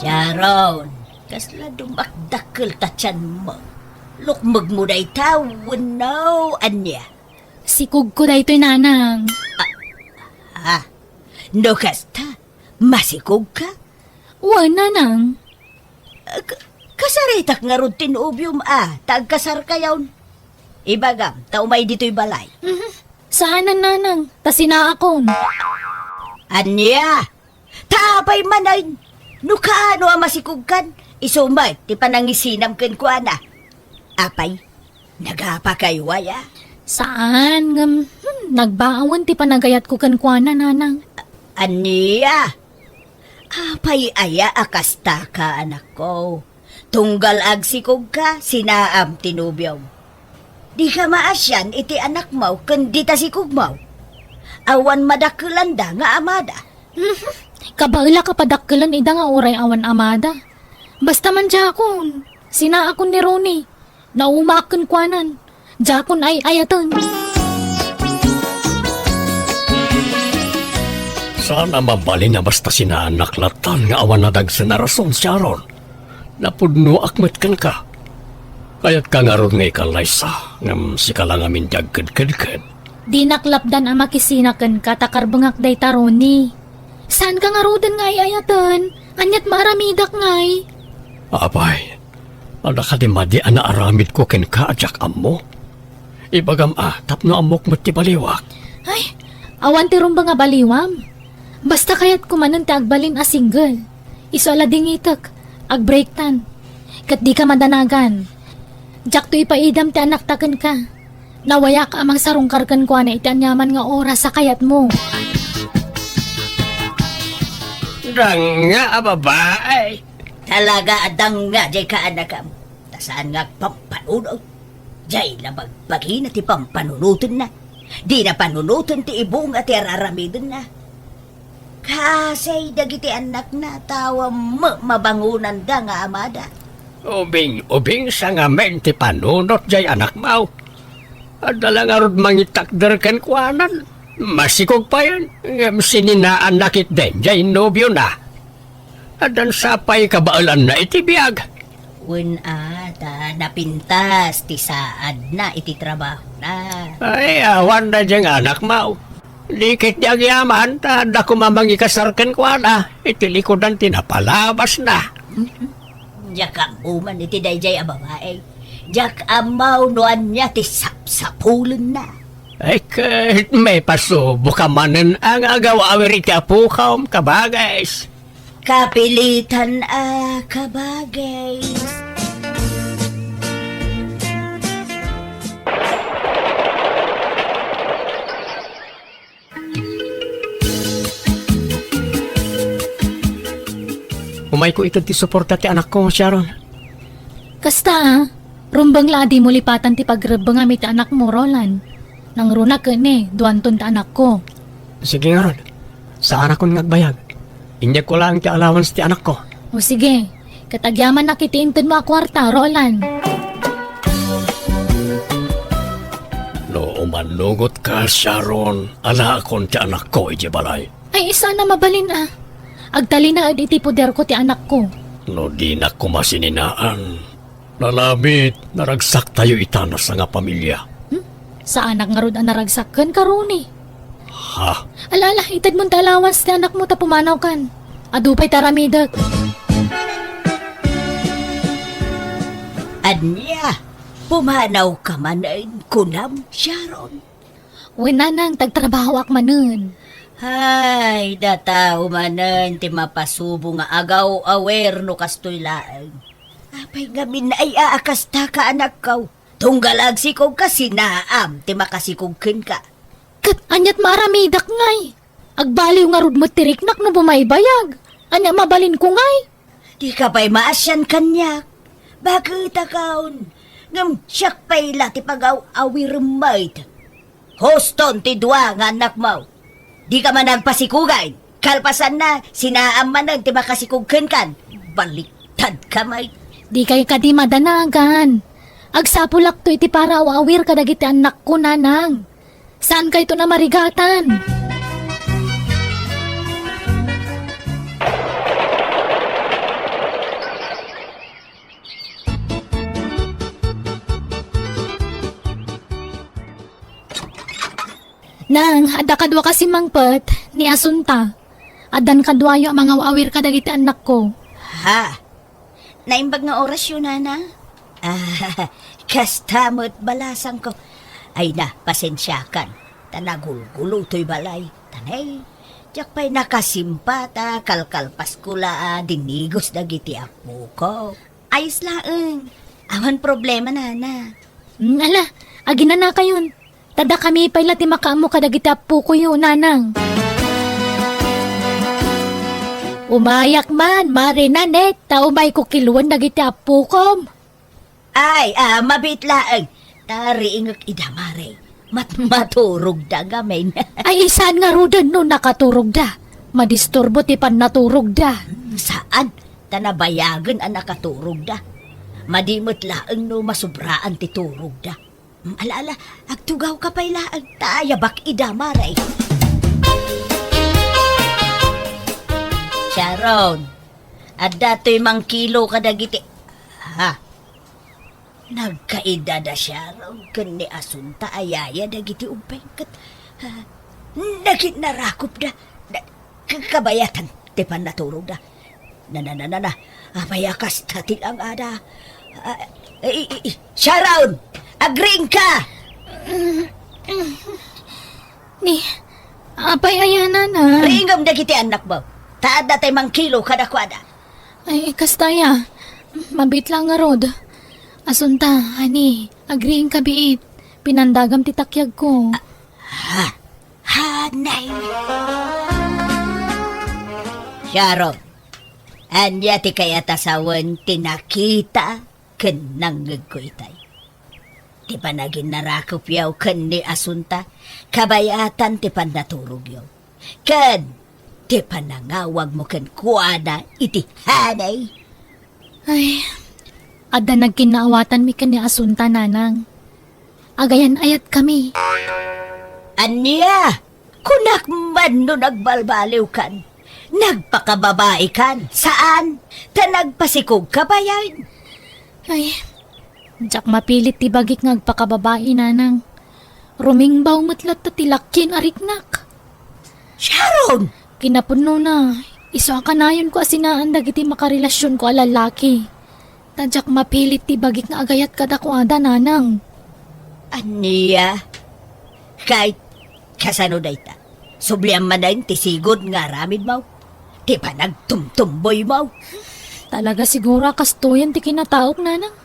Sharon, kasla dumakdakkel ta tianmo. Lukmegmo dayta wenno ania? Sikogko daytoy, nanang. Ah, ah. No kasta, masikogka? Wen, nanang. Ka-, kasaritak ngarud ti nobiom a ta agkasarkayon. Ibagam ta umay ditoy balay. Mhm. Saanen, nanang, ta sinaakon. Ania? Ta apay manen? No kaano a masikogkan, isu met ti panangisinam kenkuana. Apay, nagapakayo aya? Saan, ngem, hmm, nagbaawen ti panagayatko kenkuana, nanang. Ania? Apay aya a kastaka, anakko? Tunggal agsikogka, sinaam ti nobiom. Dika maasian iti anakmo ken dita sikogmo. Awan madakkelanda nga amada. Mhm. Kabaelak a padakkelen ida nga uray awan amada. Basta man diakon, sinaakon ni Ronnie. Naumaak kenkuanan. Diakon ay-ayaten. Saan a mabalin a basta sinaanak lattan nga awan nadagsen a rason, Sharon. Napudnoak met kenka. Kayatka ngarud nga ikallaysa, ngem sika la ngamin ti agkedkedked. Dinak lapdan a makisina kenka ta karbengak dayta, Ronnie. Saanka ngaruden nga ay-ayaten? Aniat maaramidak ngay? Apay, adda kadi madi a naaramidko kenka a diak ammo? Ibagam a, tapno ammok met ti baliwak. Ay, awan ti rumbeng a baliwam. Basta kayatko manen ti agbalin a single. Isu a ladingitek, agbreaktan. Ket dika madanagan. Diakto ipaidam ti anakta kenka. Nawayak a mangsarungkar kenkuana iti aniaman nga oras a kayatmo. Danga a babae. Talaga a danga diay kaanakam. Ta saan nga agpampanunot. Diay la bagbagina ti pampanunotenna. Dina panunoten ti ibunga ti ar-aramidenna. Kasay dagiti annakna, ta awan met mabangonanda nga amada. Ubing-ubing sa ngamin ti panunot diay anakmo. Adda la ngarud mangitakder kenkuanan. Masikog payen, ngem sininaanna ketdin diay nobiona. Addan sapay kabaelanna iti biag. Wen a, ta napintas ti saadna iti trabahona. Ay, awan daydiay nga anakmo. Di ketdi agyaman, ta adda koma mangikasar kenkuana iti likudan ti napalabasna. Diak ammo man iti daydiay a babae. Diak ammo no ania ti sapsapulenna. Ay, ket maipasuboka manen a nga agaw-awir iti apokam, kabagis. Kapilitan a kabagis. Umayko ited ti suporta ti anakko, Sharon. Kasta a, rumbeng la a dimo lipatan ti pagrebbengam iti anakmo, Roland. Nangruna ket ni, duanton ti anakko. Sige ngarud. Saanakon nga agbayag. Inyegko laeng ti allowance ti anakko. O sige, ket agyamanak iti intedmo a kuarta, Roland. No umannugotka, Sharon, alaakon ti anakko idiay balay. Ay, saan a mabalin a. Agtalinaed iti poderko ti anakko. No dinak koma sininaan, nalabit, naragsaktayo ita a sangapamilia. Hmm? Saanak ngarud a naragsak kenka, Ronnie. Ha? Ala, ala, itedmon ta allowance ti anakmo ta pumanawkan. Adu pay ti aramidek. Ania? Pumanawka manen, kunam, Sharon? Wen, nanang, ta agtrabahoak manen. Ay, data manen ti mapasubo nga agaw-awer no kastoy laeng. Apay ngamin ay aakastaka, anakko? Tunggal agsikogka, sinaam ti makasikog kenka. Ket aniat maaramidak ngay? Agbaliw ngarud met ti riknak no bumaybayag. Ania mabalinko ngay? Dika pay maasian kaniak. Baket a kaon. Ngem siak pay la ti pagaw-awirem met. Huston ti dua nga annakmo. Dika man agpasikugan. Kalpasanna, sinaam manen ti makasikog kenkan. Baliktadka met. Dikay kadi madanagan. Agsapulakto iti paraaw-awir kadagiti annakko, nanang. Saankayton a marigatan. Nang, adda kaduaka simmangpet, ni Asunta. Addan kaduayo a mangaw-awir kadagiti annakko. Ha? Naimbag nga orasyo, nana? Ah, kasta met balasangko. Ay na, pasensiakan. Ta nagulgulo toy balay. Tanay, diak pay nakasimpa ta kalkalpasko la a dinigos dagiti appoko. Ayos laeng. Awan problema, nana. Mm, ala, aginanakayon. Ta dakami pay la ti makaammo kadagiti appokoyo, nanang. Umayak man, Mare Nanette, ta umayko kiluen dagiti appokom. Ay, ah, mabiit laeng. Ta riingek ida, Mare. Mat-, maturogda ngamin. Ay, saan ngaruden no nakaturogda? Madisturbo ti pannaturogda. Hmm, saan? Ta nabayagen a nakaturogda. Madi met laeng no masubraan ti turogda. Mm, ala, ala, agtugawka pay laeng ta ayabak ida, Mare. Sharon, adda toy mangkilo kadagiti, ha? Nagkaida da Sharon ken ni Asunta a yaya dagiti ubbing ket, ha, nagin-, narakopda. Na-, ka-, kabayatan ti pannaturogda. Na, na, na, na, na. Apay a kasta ti langada? Ah, i, i, i, Sharon! Agriingka! Ni, apay aya, nana? Riingem dagiti annakmo. Ta adda tay mangkilo kadakuada. Ay, kasta aya. Mabiit la ngarud. Asunta, honey, agriingka biit. Pinandagam ti takyagko. Ha? Hanay. Sharon, ania ti kayat a sawen ti nakita ken nangngegko itay? Ti panaginnarakopyo ken ni Asunta, kabayatan ti pannaturogyo. Ken ti panangawagmo kenkuana iti hanay. Ay, adda nagkinnaawatanmi ken ni Asunta, nanang. Agayan-ayatkami. Ania? Kunak man no nagbalbaliwkan. Nagpakababaikan. Saan? Ta nagpasikogka bayan. Ay, diak mapilit ti bagik nga agpakababai, nanang. Rumingbaw met latta ti lakkin a riknak. Sharon! Kinapudnona, isu a kanayonko a sinaan dagiti makarelasionko a lalaki. Ta diak mapilit ti bagik nga agayat kadakuada, nanang. Ania? Kay, kasano dayta? Subliam manen ti sigud nga aramidmo? Ti panagtumtumboymo? Talaga siguro a kastoyen ti kinataok, nanang.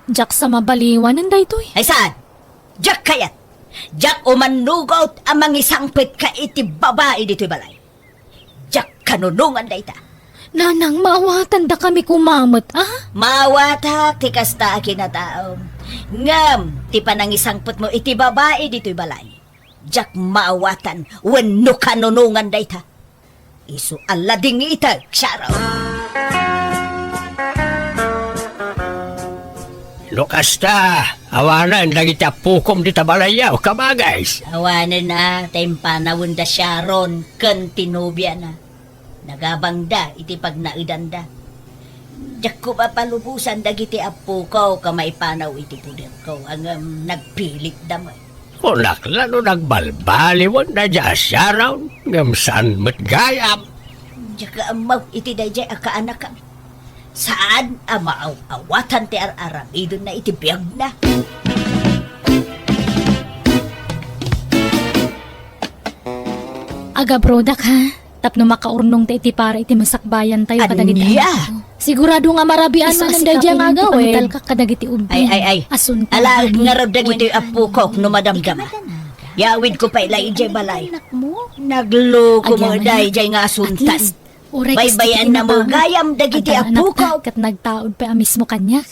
Diak sa mabaliwanen daytoy. Ay saan? Diak kayat. Diak umannugot a mangisangpetka iti babai ditoy balay. Diak kanunongan dayta. Nanang, maawatandakami koma met, a? Maawatak ti kasta a kinataom. Ngem ti panangisangpetmo iti babai ditoy balay, diak maawatan wenno kanunongan dayta. Isu a ladingitek, Sharon. No kasta, awanen dagiti appokom dita balayyo, kabages. Awanen a, ta impanawenda Sharon ken ti nobiana. Nagabangda iti pagnaedanda. Diakko mapalubosan dagiti appoko ka maipanaw iti poderko, ngem nagpilitda met. Kunak la no nagbalbaliwen daydiay a Sharon, ngem saan met gayam. Diak ammo iti daydiay a kaanakam. Saan a maaw-awatan ti ar-aramidenna iti biagna. Agabrodak, ha? Tapno makaurnongta iti para iti masakbayantayo kadagiti Ania? Annakko. Sigurado nga marabian manen daydiay nga agawid. Kadagiti ubing. Ay, ay, ay. Asunta. Ala, ngarud dagiti appokok no madamdama. Yawidko pay la idiay balay. Nagloko mo daydiay nga asuntan. Baybayan na mo gayam dagiti appokok. Ket nagtaud pay a mismo kaniak.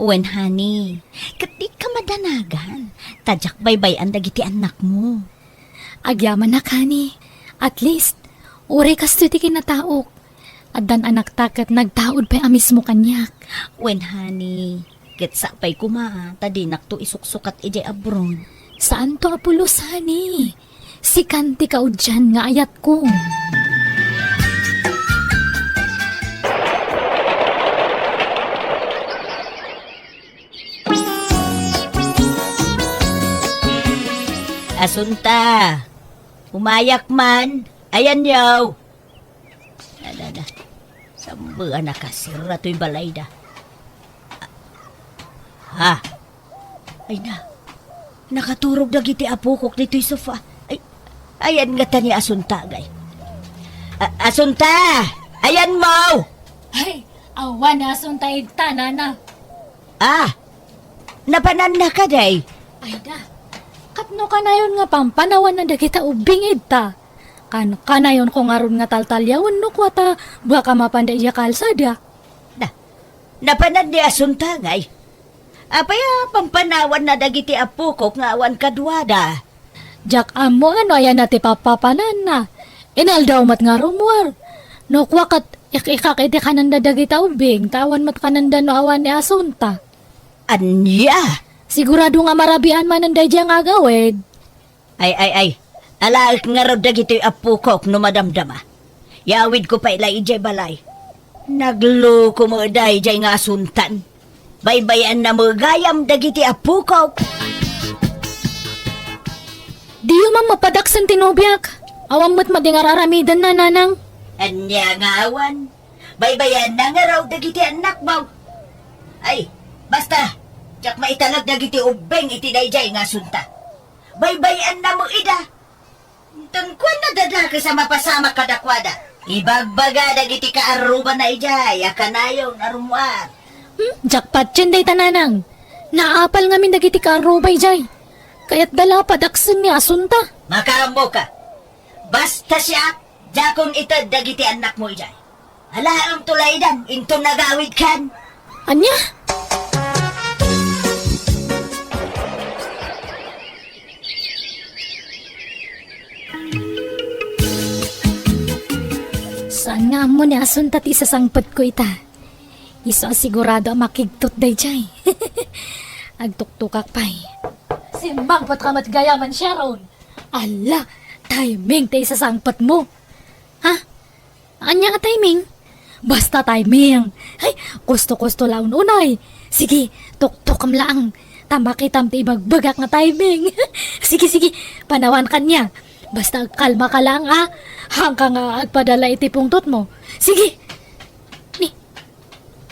Wen, honey, ket dika madanagan, ta diak baybay-an dagiti annakmo. Agyamanak, honey. At least, uray kastoy ti kinataok. Addan anakta ket nagtaud pay a mismo kaniak. Wen, honey, ket sapay koma, ta dinakto isuksukat idiay abroad. Saanto a pulos, honey. Sikan ti kaudian nga ayatko. Asunta, umayak man. Ayanyo. Da, da, da. Sambuan a kasirra toy balayda. Ha? Ay na. Nakaturog dagiti apokok ditoy sofa. Ay, ayan ngata ni Asunta, gay. A-, Asunta! Ayanmo! Ay, awan ni Asunta ita, nana. Ah, napananna kadi? Ay da, ket no kanayon nga pampanawanna dagita ubbing ita, kan-, kanayonko ngarud nga taltaliawen no kua ta baka mapanda idiay kalsada. Da, napanan ni Asunta, gay. Apay a pampanawanna dagiti apokok nga awan kaduada? Diak ammo no ayanna ti papapananna. Inaldaw met nga rummuar. No kua ket ik-ikak iti kanenda dagita ubbing, ta awan met kanenda no awan ni Asunta. Ania? Sigurado nga marabian manen daydiay nga agawid. Ay, ay, ay. Alaek ngarud dagitoy appokok no madamdama. Yawidko pay la idiay balay. Nagloko mo daydiay nga Asuntan. Baybayan na mo gayam dagiti appokok. Diyo man mapadaksen ti nobiak. Awan met madingar aramidenna, nanang. Ania nga awan? Baybayan na ngarud dagiti annakmo. Ay, basta, diak maitalek dagiti ubbing iti daydiay nga Asunta. Baybay-annamo ida. Inton kuana dadakes a mapasamak kadakuada, ibagbaga dagiti kaarrubanna idiay a kanayon a rummuar. Hmm, diak patien dayta, nanang. Naapal ngamin dagiti kaarruba idiay. Kayatda la a padaksen ni Asunta. Makaammoka. Basta siak, diakon ited dagiti annakmo idiay. Alaem to laydan inton nagawidkan. Ania? Saan nga ammo ni Asunta ti isasangpetko ita? Isu a sigurado a makigtot daydiay. Agtuktokak pay. Simmangpetka met gayam, Sharon. Ala, timing ti isasangpetmo. Ha? Ania a timing? Basta timing. Ay, kusto-kusto la unay. Sige, tuktokem laeng. Ta makitam ti ibagbagak nga timing. Sige, sige, panawan kaniak. Basta agkalmaka laeng, a. Haanka nga agpadala iti pungtotmo. Sige. Ni,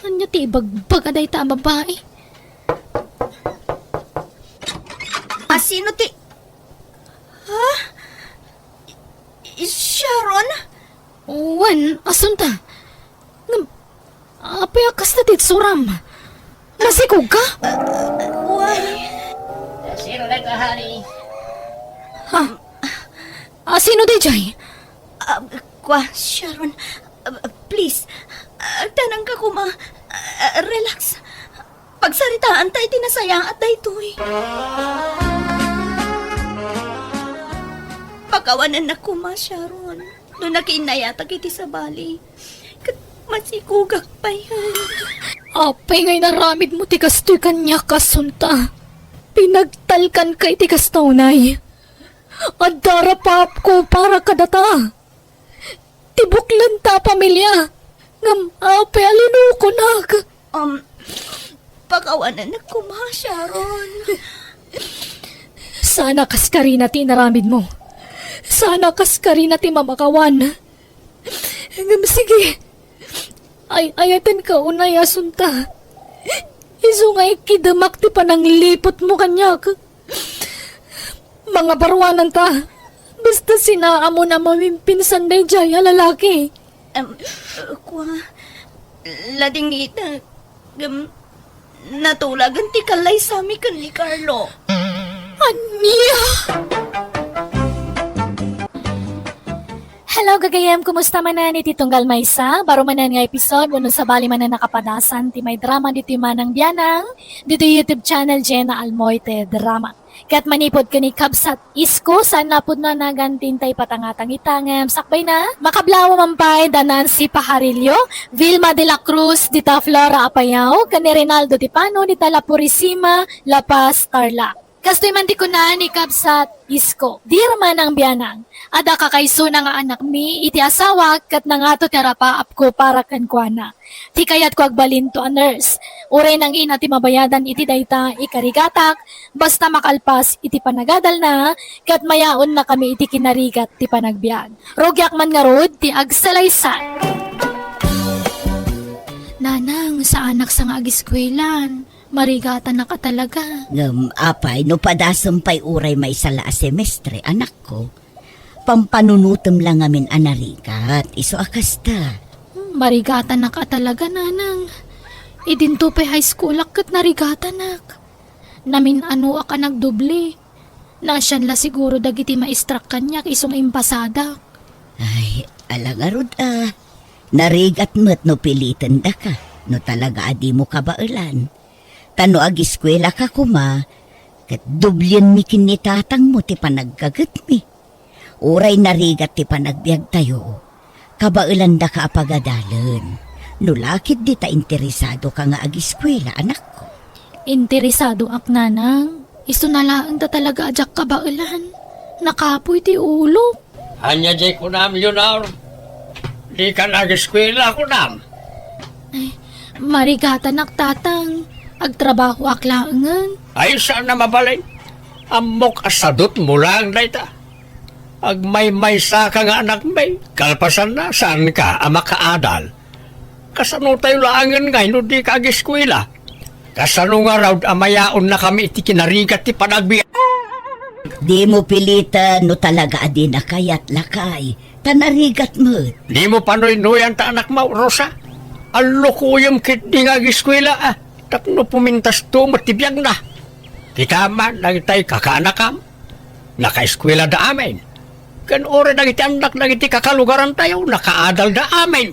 ania ti ibagbaga dayta a babai? A, sino ti, ha? I-, Sharon? Wen, Asunta. Ngem, apay a kasta ti itsuram? Nasikogka? Wen. Sino dayta, honey? Ha? A, sino daydiay? Ah, kua, Sharon, ah, please, agtanangka koma. Ah, relax. Pagsaritaanta iti nasayaat daytoy. Pakawanennak koma, Sharon, no nakiinnayatak iti sabali. Ket masikogak pay. Apay nga inaramidmo ti kastoy kaniak, Asunta? Pinagtalkanka iti kasta unay. Adda rapaapko para kadata. Ti buklenta a pamilia. Ngem apay a linukonak? Um, pakawanan koma, Sharon. Saan a kaskarina ti inaramidmo. Saan a kaskarina ti mamakawan. Ngem sige, ay-ayatenka unay a sunta. Isu nga ikkidemak ti panangliputmo kaniak. Mangabaruananta. Basta sinaamon a mawimpinsan daydiay a lalaki. Em, kua, ladingitek. Ngem, natulagan ti kallaysami ken ni Carlo. Ania? Hello, gagayem! Kumusta manen iti tunggal maysa? Baro manen nga episode wenno sabali manen a kapadasan ti maidrama ditoy Manang Bianang, ditoy YouTube channel Jenna Almoite Drama. Ket manipud ken ni Kabsat Isko, saan a pudno a nagan ti intay patangatang ita, ngem sakbayna, makablawa man pay da Nancy Pajarillo, Vilma de la Cruz, dita Flora Apayao, ken ni Rinaldo Tipano, dita La Purisima, La Paz, Tarlac. Kastoy man ti kuna ni Kabsat Isko, "Dear Manang Bianang, adda kakaysona nga anakmi iti asawak ket nangato ti arapaapko para kenkuana. Ti kayatko, agbalinto a nurse. Uray nang-ina ti mabayadan iti dayta ikarigatak, basta makalpas iti panagadalna, ket mayaonnakami iti kinarigat ti panagbiag. Rugiak man ngarud ti agsalaysay." Nanang, saanak sa nga agiskuelan. Marigatanak a talaga. Ngem apay no padasem pay uray maysa la a semestre, anakko? Pampanunotem la ngamin a narigat, isu a kasta. Hmm, marigatanak a talaga, Nanang. Idinto pay high schoolak ket narigatanak. Namin-anoak a nagdoble. Naasian la siguro dagiti maestrak kaniak isu nga impasadak. Ay, ala ngarud a. Narigat met no pilitendaka, no talaga a dimo kabaelan. Ta no agiskuelaka koma, ket doblienmi ken ni tatangmo ti panagkagetmi. Uray narigat ti panagbiagtayo, kabaelandaka a pagadalen. No la ketdi ta interesadoka nga agiskuela, anakko. Interesadoak, Nanang. Isuna laeng ta talaga a diak kabaelan. Nakapuy ti ulok. Ania diay kunam, Leonor? Dikan agiskuela, kunam? Ay, marigatanak, Tatang. Agtrabahoak laengen. Ay, saan a mabalin. Ammok a sadutmo laeng dayta. Agmaymaysaka nga anakmi, kalpasanna, saanka a makaadal. Kasanotayo laengen ngay no dika agiskuela? Kasano ngarud a mayaonnakami iti kinarigat ti panagbiag? Dimo piliten no talaga a dina kayat, lakay, ta narigat met. Dimo panuynuyan ta anakmo, Rosa. Allukoyem ketdi nga agiskuela, a, tapno pumintasto met ti biagna. Kitam man dagiti kakaanakam. Nakaeskuelada amin. Ken uray dagiti annak dagiti kakalugarantayo, nakaadalda amin.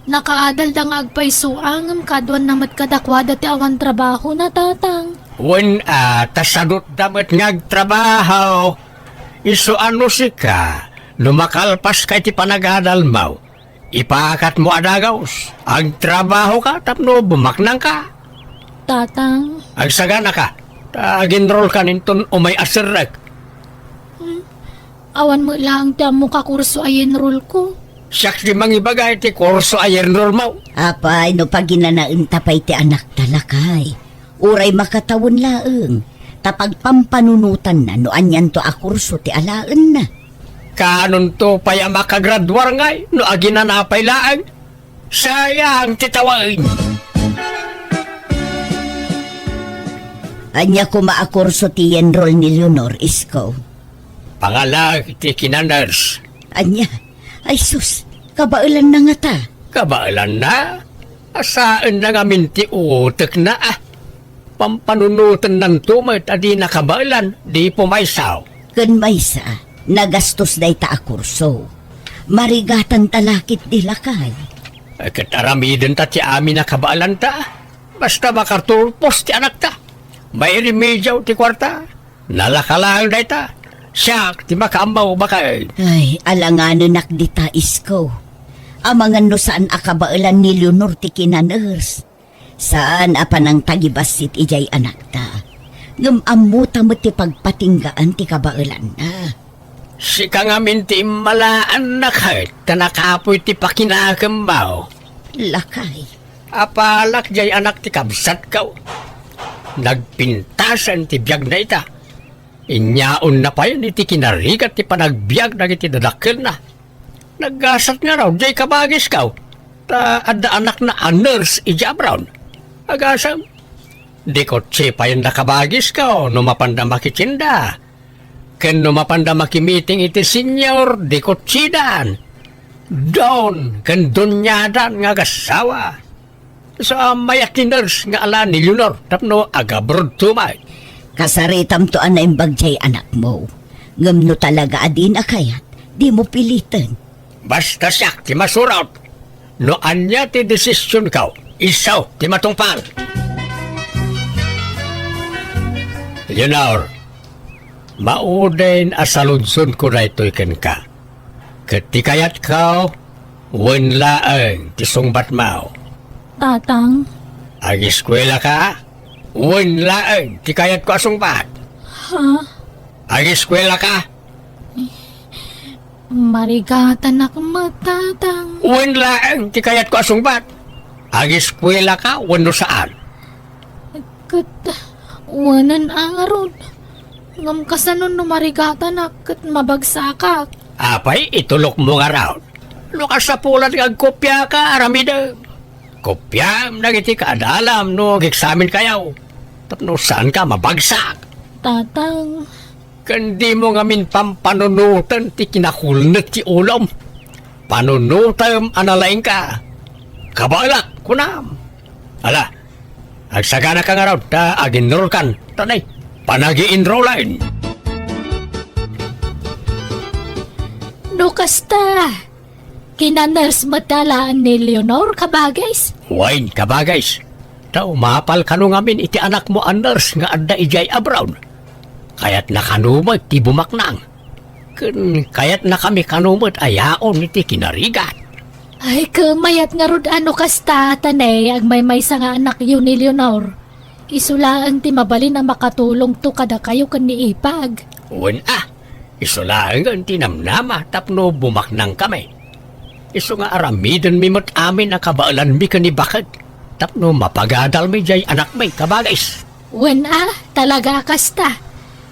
Nakaadalda nga agpayso, ngem kaduanna met kadakuada ti awan trabahona, Tatang. Wen a, ta sadutda met nga agtrabaho. Isu a no sika, no makalpaska iti panagadalmo, ipakatmo a dagus, agtrabahoka tapno bumaknangka. Tatang. Agsaganaka, ta aginrolkan inton umay a serrek. Hmm. Awan met laeng ti ammok a kurso a yenrolko. Siak ti mangibaga iti kurso a yenrolmo. Apay, no paginanaenta pay ti anakta, lakay. Uray makatawen laeng, ta pagpampanunotanna no anianto a kurso ti alaenna. Kaanonto pay a makagraduar ngay no aginana pay laeng? Sayang ti tawen. Ania koma a kurso ti yenrol ni Leonor, Isko? Pangalak iti kinanurse. Ania? Ay sus, kabaelanna ngata. Kabaelanna? Asaenna ngamin ti utekna, a. Pampanunotennanto met a dina kabaelan, di pumaysaw. Ken maysa, nagastos dayta a kurso. Marigatanta la ketdi, lakay. Ket aramidenta ti amin a kabaelanta. Basta makarturpos ti anakta. Mairemediaw ti kuarta. Nalaka laeng dayta. Siak ti makaammo, baket. Ay, alanganenak dita, Isko. Amangan no saan a kabaelan ni Leonor ti kinanurse. Saan a panangtagibassit idiay anakta. Ngem ammota met ti pagpatinggaan ti kabaelanna. Sika ngamin ti immalaanna ket ta nakapuy ti pakinakemmo. Lakay. Apalak jay anak ti kabsatko. Nagpintasen ti biagna ita. Inyaonna payen iti kinarigat ti panagbiag dagiti dadakkelna. Naggasat ngarud jay kabagisko. Ta adda anakna a nurse idiay Abroad. Agasem, di kotse payen da kabagisko no mapanda makitinda. Ken no mapanda makimiting iti senior, di kotsidan. Don ken doniadan nga agassawa. Sa mayat ti nurse nga ala ni Leonor tapno agabrodto met. Kasaritamto a naimbag jay anakmo. Ngem no talaga a dina kayat, dimo piliten. Basta siak ti masurot. No ania ti desisionko, isu ti matungpal. Leonor, mauden a saludsodko daytoy kenka. Ket ti kayatko, wen laeng ti sungbatmo. Tatang. Ageskuelaka? Wen laeng ti kayatko a sungbat. Ha? Ageskuelaka? Marigatanak met, Tatang. Wen laeng ti kayatko a sungbat. Ageskuelaka wenno saan? Ket wenen a ngarud. Ngem kasano no marigatanak ket mabagsakak? Apay, itulokmo ngarud. No kasapulan nga agkopiaka, aramidem. Kopiam dagiti kaadalam no ageksaminkayo. Tapno saanka mabagsak. Tatang. Ken dimo ngamin pampanunoten ti kinakulnet ti ulom. Panunotem a nalaingka. Kabaelak, kunam. Ala, agsaganaka ngarud ta aginrolkan. Tanay, panagi-enrolan. No kasta, kina-nurse met laeng ni Leonor, kabagis? Wen, kabagis. Ta umapal kano ngamin iti anakmo a nurse nga adda idiay Abroad. Kayatna kano met ti bumaknang. Ken kayatnakami kano met a yaon iti kinarigat. Ay, ket mayat ngarud a no kasta, Tatang, agmaymaysa nga anakyo ni Leonor. Isu laeng ti mabalin a makatulongto kadakayo ken ni Ipag. Wen a, isu laengen ti namnama tapno bumaknangkami. Isu nga aramidenmi met amin a kabaelanmi ken ni baket tapno mapagadalmi diay anakmi, kabagis. Wen a, talaga a kasta.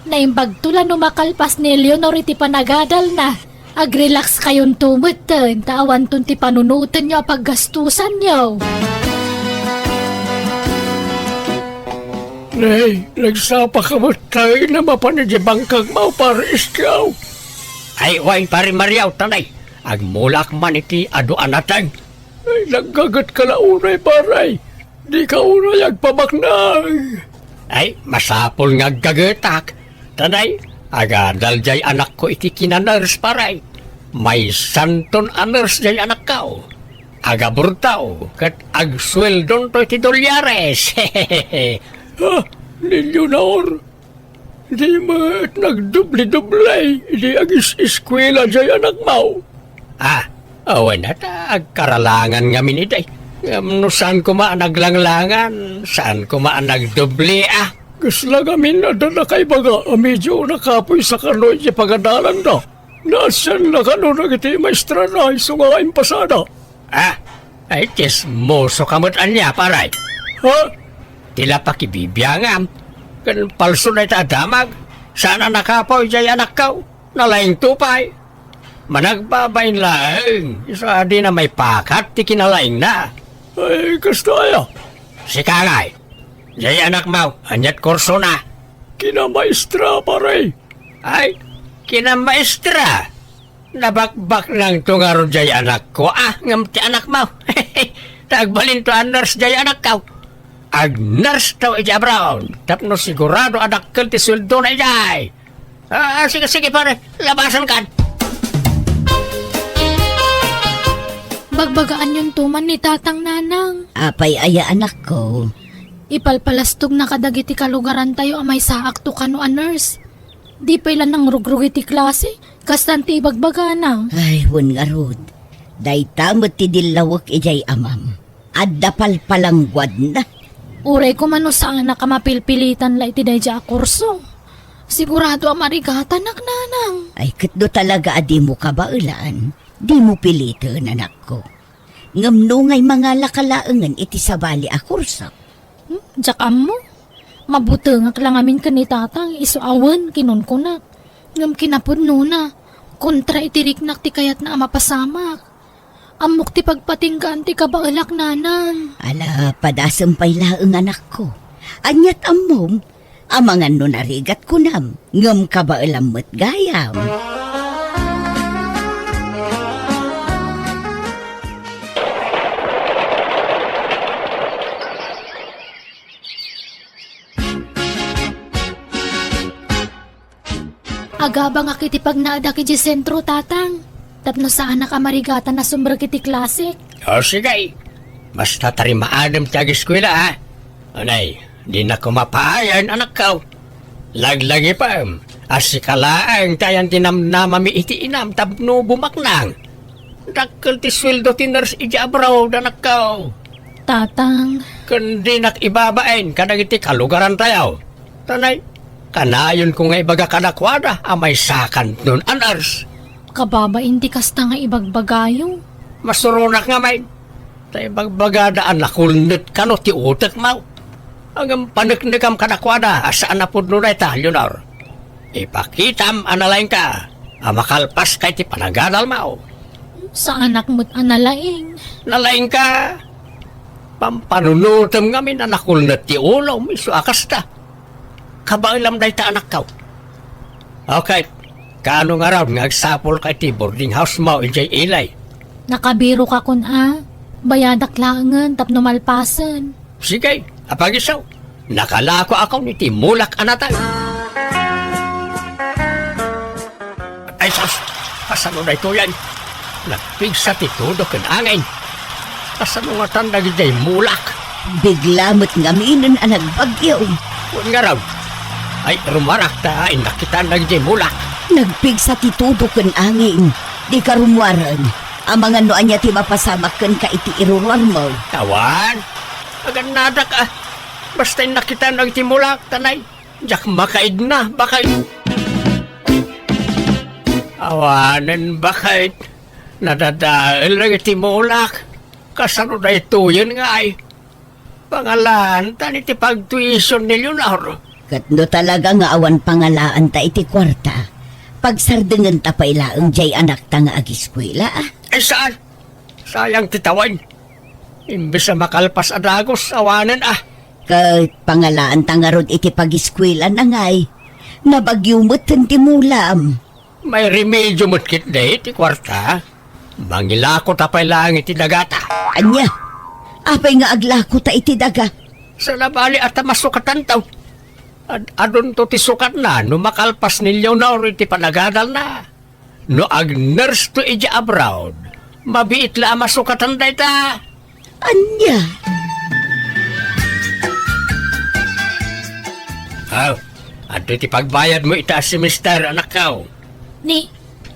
Naimbagto la no makalpas ni Leonor iti panagadalna. Agrelax kayonto metten ta awanton ti panunotenyo a paggastusanyo. Nay, nagsapaka met ta mapan idiay bangkagmo, Pare Iskaw. Ay, wen, Pare Mario, tanay. Agmulak man iti adu a nateng. Ay, naggagetka la unay, pare. Dika unay agpabaknang. Ay, masapul nga aggagetak. Tanay, agadal diay anakko iti kina-nurse, pare. Maysanton a nurse diay anakko. Agabrodto, ket agsueldonto iti dolyares. Ha? Ni Leonor? Di met nagdubli-dubli idi agis-eskuela diay anakmo? Ah, awan a ta agkaralangan ngamin idi. Ngem no saan koma a naglanglangan, saan koma a nagdubli, ah. Kasla ngamin adda nakaibaga a medio nakapoysa kano iti pagadalanda. Naasianna kano dagiti maestrana isu nga impasada. Ah, ay, tsismoso ka met ania, pare. Ha? Ti la pakibibiangam, ken palso dayta a damag, saan a nakapoy diay anakko, nalaingto pay. Managbabain laeng, isu a dina maipakat ti kinalaingna. Ay, kasta aya? Sika ngay, diay anakmo, aniat kursona? Kinamaestra, pare. Ay, kinamaestra? Nabakbaknangto ngarud diay anakko, ah, ngem ti anakmo. Ta agbalinto a nurse diay anakko. Ag-nurse to iti abroad, tapno sigurado a dakkel ti sueldona idiay. Ah, sige, sige, pare, labasan kan. Bagbagaanyonto man ni Tatang, Nanang. Apay aya, anakko? Ipalpalastogna kadagiti kalugarantayo a maysaakto kano a nurse. Di pay la nangrugrug iti klase, kastan ti ibagbagana. Ay, wen ngarud. Dayta met ti dillawek idiay amam. Adda palpalangguadna. Uray koma no saanak a mapilpilitan la iti daydiay a kurso. Sigurado a marigatanak, Nanang. Ay, ket no talaga a dimo kabaelan, dimo piliten, anakko. Ngem no ngay mangalaka laengen iti sabali a kurso? Hmm, diak ammo. Mabutengak la ngamin ken ni Tatang, isu a wen kinunkunak. Ngem kinapudnona, kontra iti riknak ti kayatna a mapasamak. Ammok ti pagpatinggaan ti kabaelak, nanang. Ala, padasem pay laeng, anakko. Aniat ammom? Amangan no narigat kunam, ngem kabaelam met gayam. Agabangak iti pagnaedak idiay sentro, Tatang, tapno saanak a marigatan a sumrek iti klasek. O, sige. Basta tarimaadem ti agiskwela, a. Anay, dinak koma paayan, anakko. Laglagipem a sika laeng ti ayan ti namnamami iti inam tapno bumaknang. Dakkel ti sueldo ti nurse idiay abroad, anakko. Tatang. Ken dinak ibabain kadagiti kalugarantayo. Tanay, kanayonko nga ibaga kadakuada a maysakanton a nurse. Kababain ti kasta nga ibagbagayo. Masuronak ngamin. Ta ibagbagada a nakulnet kano ti utekmo. Ngem paneknekam kadakuada a saan a pudno dayta, Leonor. Ipakitam a nalaingka a makalpaska iti panagadalmo. Saanak met a nalaing. Nalaingka. Pampanunotem ngamin a nakulnet ti ulom, isu a kasta. Kabaelam dayta, anakko. Okay, kaano ngarud nga agsapulka iti boarding housemo idiay Ilay? Nakabiroka kun a, bayadak laengen tapno malpasen. Sige, apagiso. Nakalakoakon iti mulak a natay. Ay sus! Kasano daytoyen? Nagpigsa ti tudo ken angin. Kasano ngatan dagidiay mulak? Bigla met ngaminen a nagbagyo. Wen ngarud. Ay, rummuarak ta innak kitan dagidiay mulak. Nagpigsa ti tudo ken angin. Dika rummuaren. Amangan no ania ti mapasamak kenka iti iruruarmo. Awan. Agannadak a. Basta innak kitan dagiti mulak, tanay. Diak makaidna, baket. Awanen, baket. Nadadael dagiti mulak. Kasano daytoyen ngay? Pangalaantan iti pagtuition ni Leonor. Ket no talaga nga awan pangalaanta iti kuarta, pagsardengenta pay laeng diay anakta nga agiskuela, a? Ay, saan? Sayang ti tawen. Imbes a makalpas a dagus, awanen, a. Ket pangalaanta ngarud iti pagiskuelana ngay. Nabagyo metten ti mulam. Mairemedio met ketdi ti kuarta. Mangilakota pay laeng iti dagata. Ania? Apay nga aglakota iti daga? Saan a bali a ta masukatanto. Ad-adunto ti sukatna no makalpas ni Leonor iti panagadalna. No ag-nurse to idiay abroad, mabiit la a masukatan dayta. Ania? Aw, adda ti pagbayadmo ita a semester, anakko. Ni,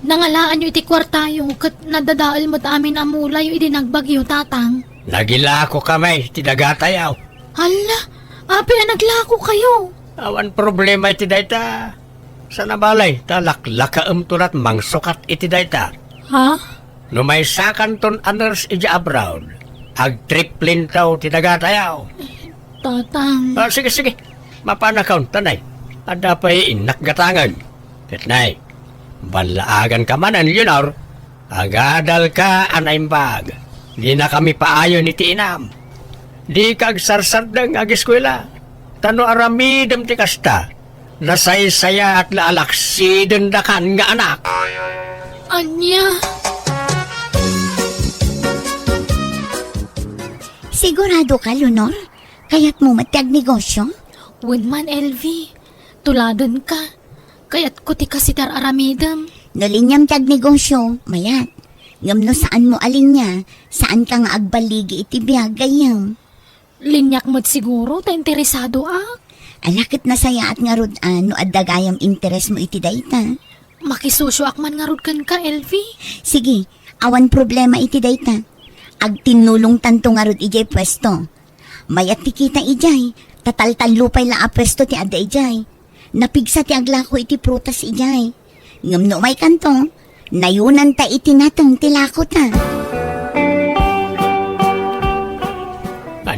nangalaanyo iti kuartayo ket nadadael met amin a mulayo idi nagbagyo, Tatang. Nagilako kami ti dagatayo. Hala, apay a naglakokayo? Awan problema iti dayta. Saan a bali, ta laklakaemto lat mangsukat iti dayta. Ha? No maysakanton a nurse idiay abroad, agtriplento ti dagatayo. Tatang. Ah, sige, sige. Mapanakon, tanay. Adda pay innak gatangen. Ket nay, ballaaganka manen, Leonor. Agadalka a naimbag. Dinakami paayen iti inam. Dika agsarsardeng nga agiskuela. Ta no aramidem ti kasta, nasaysayaat la a laksidendakan nga anak. Ania? Siguradoka, Leonor? Kayatmo met ti agnegosio? Wen man, Elvie. Tuladenka. Kayatko ti kas iti ar-aramidem. No linyam ti agnegosio, mayat. Ngem no saanmo a linya, saanka nga agballigi iti biag, gayyem. Linyak met siguro ta interesadoak. Ala ket nasayaat ngarud a no adda gayam interesmo iti dayta. Makisusuak man ngarud kenka, Elvie. Sige, awan problema iti dayta. Agtinnulongtanto ngarud idiay puesto. Mayat ti kita idiay, ta taltallo pay la a puesto ti adda idiay. Napigsa ti aglako iti prutas idiay. Ngem no umaykanto, nayunanta iti nateng ti lakota.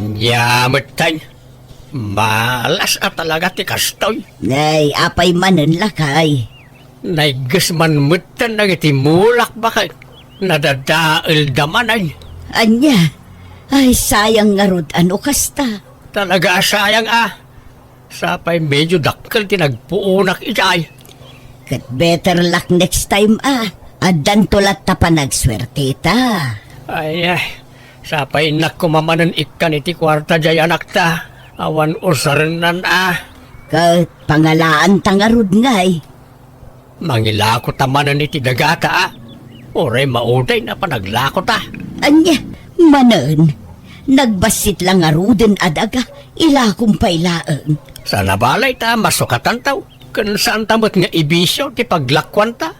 Ania metten? Malas a talaga ti kastoy. Nay, apay manen, lakay? Naigges man metten dagiti mulak baket. Nadadaelda manen. Ania? Ay, sayang ngarud a no kasta. Talaga a sayang a. Sapay medyo dakkel ti nagpuonak idiay. Ket better luck next time a. Addanto latta panagsuerteta. Ay, ay. Sapay innak koma manen ikkan iti kuarta diay anakta. Awan usarennan a. Ket pangalaanta ngarud ngay. Mangilakota manen iti dagata a. Uray maudayna panaglakota. Ania, manen, nagbassit la ngaruden a daga, ilakom pay laeng. Saan a balay ta masukatanto, ken saanta met nga ibisio ti paglakuanta,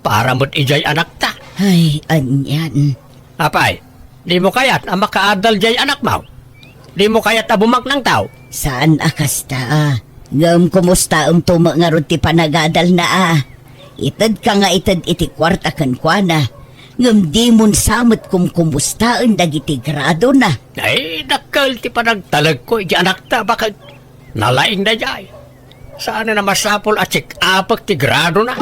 para met idiay anakta. Ay, anian. Apay, dimo kayat a makaadal diay anakmo? Dimo kayat a bumaknangto? Saan a kasta. Ngem kumustaemto met ngarud ti panagadalna a? Itedka nga ited iti kuarta kenkuana, ngem dimon sa met kumkumustaen dagiti gradona. Ay, dakkel ti panagtalekko iti anakta, baket nalaing daydiay. Saan a masapul a check-upek ti gradona.